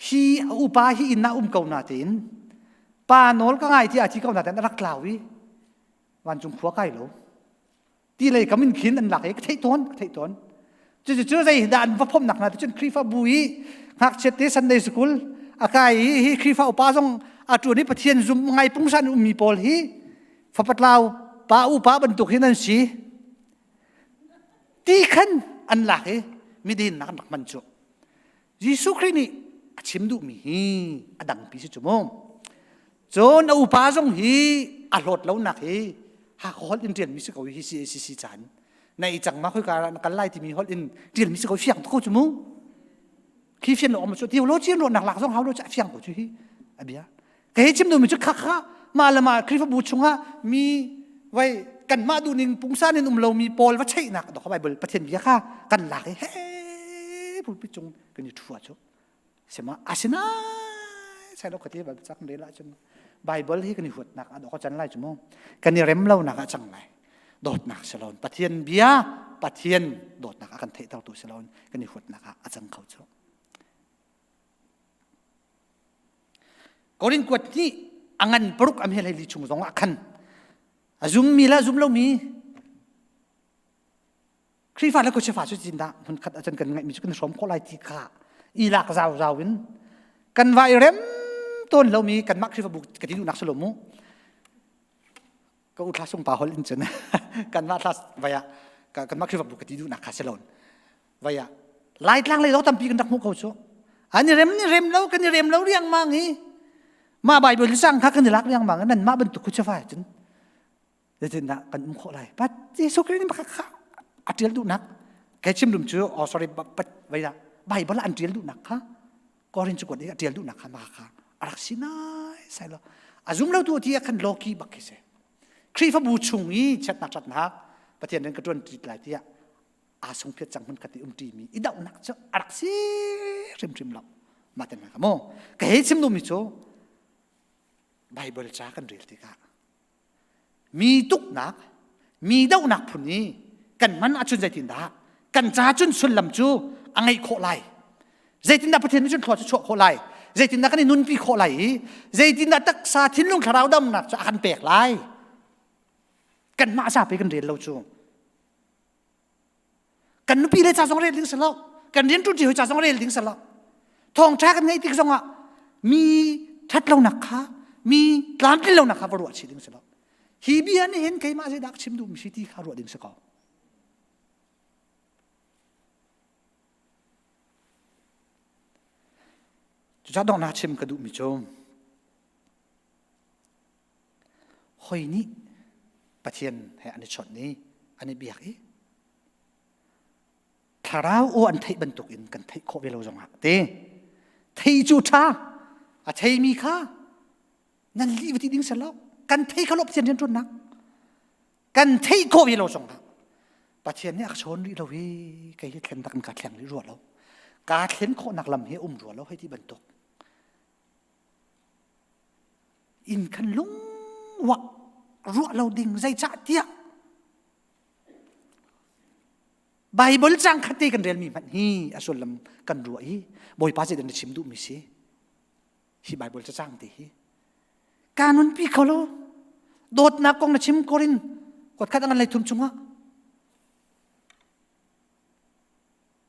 hi a upa hi inn ah um ko na tein pa nawl ka ngai tiah a ti ko na tein a rak tlau i vancung khua kai lo ti lei kam in khin an lak i ka theih tawn ka theih tawn cucu cu zei dah an va phomnak hna cun Khrihfabu i ngakchiat te Sunday school a kai i hi Khrihfa upa zong a ṭuan i Pathian zum ngai pungsan ummi pawl hi fapatlau pa upa bantuk hin an si ti khan an lak i midin nak an rak hman cu Jesuh Khrih nih a chim duhmi hi a dangpi si cu mu cun a upa zong hi a hlawt lonak hi Hakha holh in ṭialmi si ko hi CACC caan na i cang ma khoi ka na kal lai timi holh in ṭialmi si ko fiang ko cu mu khi fian lo om cu theology ruahnak lak zong hau lo cu a fiang ko cu hi a bia Ka hei chim duhmi cu khakha mah le mah Khrihfabu chungah mi vai kanmah duhning pungsan in um lomi pawl va cheihnak dok Bible Pathian bia kha kan lak i he pulpit cung kan i thua cu sema asinai sai lo khati Bible cak rel ahcun Bible hi kan i huatnak ah dok can lai cu mu kan i rem lonak ah cang lai dawtnak si loin Pathian bia Pathian dawtnak a kan theihtertu si loin kan i huatnak ah a cang kho cu Korin kuat nih a ngan paruk a hmel li chung zong ah khan a zummi le a zum lomi Khrihfa le Khuachifa cu cindah hmun khat ahcun kan ngaihmi cu kan hrawm khawh lai ti kha i lak zauzau in kan vai rem tawn lomi kanmah Khrihfabu ka ti duhnak si lo mu ka u thla sung pa hol in cun kanmah thla vai ah kanmah Khrihfabu ka ti duhnak kha si lo vai ah Laitlang lei zong tampi kan rak hmuh ko cu an i rem ni rem lo kan i rem lo riangmang i mah Bible sang kha kan i lak riangmang nan mah bantuk khu chafa cun zeitindah kan um khawh lai pat Jesuh Khrih nih kha a tial duhnak kai chim dum cu oh sorry pat vai da Bible an tial duhnak kha Korin cu kuat i a tial duhnak kha mah kha a rak si nai sai lo a zum lo tu ti khan loki bak khi si Khrihfabu chung i chiatnak ṭhatnak Pathian rian ka ṭuan ṭi lai tiah aa sungphiat cang hmun khat i um ṭimi i dohnak cu a rak si hrimhrim lo mah te ka mu ka hei chim duhmi cu Bible ca kan rel tikah mi tuknak mi dohnak phun i kan hman ahcun zeitindah kan ca cun sullam cu a ngeih khawh lai zeitindah Pathian nih cun thlua cu chuah khawh lai zeitindah kan i nunpi khawh lai i zeitindah taksa thinlung thlarau damnak cu a kan pek lai kanmah zapi kan rel lo cu Kan nupi le ca zong rel ding si lo. Kan rian ṭuanṭi hawi ca zong rel ding si lo. Thawngṭha kan ngeih tik zongah mi ṭhatlonak kha mi tlamtlin lonak kha va ruah chih ding si lo. Hi bia nih hin keimah zeidah ka chim duhmi si ti kha ruah ding si ko. Cucaah donghnak chim ka duhmi cu Hoi nih Pathian he an i chawnh i an i biak i thlarau aw an theih bantukin kan theih khawh ve lo zongah te thei cu ṭha a theimi kha nan lih va ti ding selo kan thei kha lo Pathian rianṭuannak kan theih khawh ve lo zongah Pathian nih a ka chawn rih lo hi kei hi thlen tak in ka thleng rih rua lo kaa thlen khawhnak lam hi um rua lo hei ti bantuk Inn khan lungwak ruah lo ding zeicah tiah Bible cang khat te kan relmi hmanh hi a sullam kan ruah i Bawipa zeidah na chim duhmi si hi Bible cacang te hi ka nunpi kho lo dawtnak kong na chim korin kuat khat angan lei thum chungah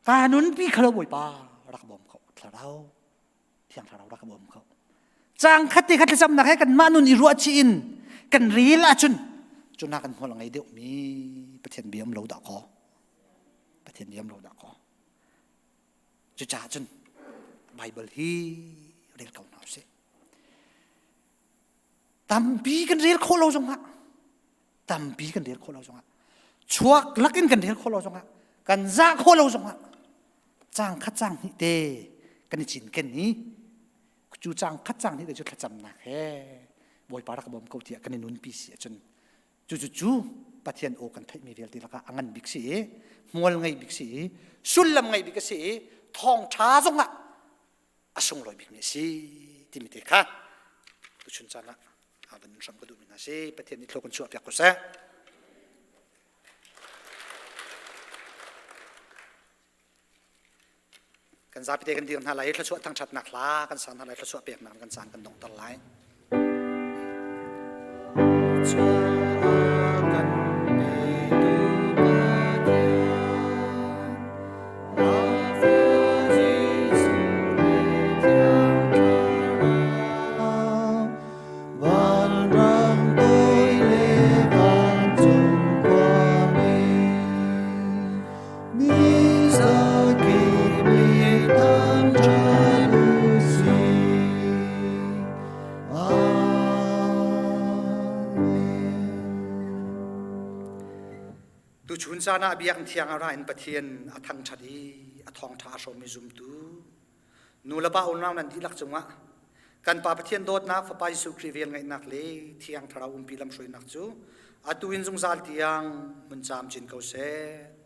ka nunpi kho lo Bawipa rak bawm kho thlarau Thiang Thlarau rak bawm ko. Cang khat te khat thlacamnak he kan mah nun i ruah chih in kan rel ahcun cuna kan hmual ngei deuh mi Pathian bia um lo dah kaw. Pathian bia um lo dah kaw. Cucaah cun Bible hi rel ko hna usih. Tampi kan rel khawh lo zongah tampi kan rel khawh lo zongah chuak lakin kan rel khawh lo zongah kan zah khawh lo zongah cang khat cang hnih te kan i cinken i cu cang khat cang hnih te cu thlacamnak he Bawipa rak bawm ko tiah kan i nunpi si ahcun cu cu cu Pathian aw kan theihmi vialte lakah a ngan bik si i hmual ngei bik si i sullam ngei bik a si i thawngṭha zongah a sunglawi bikmi a si timi te kha tuchun caan ah a van hram ka duhmi hna si Pathian nih thlua kan chuah piak ko seh. Kan zapi te kan dir hna lai i thluachuah thangṭhatnak hla kan sang hna lai thluachuah peknak kan caan kan donghter lai. Vanrang toi le vancung khuami mi zakip nih thangṭhat u sih. Amen. Tuchun caan ah biakinn thiang ah ra in Pathian a thangṭhat i a thawngṭha a hrawmmi zumtu nu le pa unau nan dihlak cungah kan Pa Pathian dawtnak Fapa Jesuh Khrih vel ngaihnak le Thiang Thlarau umpi lamhruainak cu atu in zungzal tiang hmun camcin ko seh.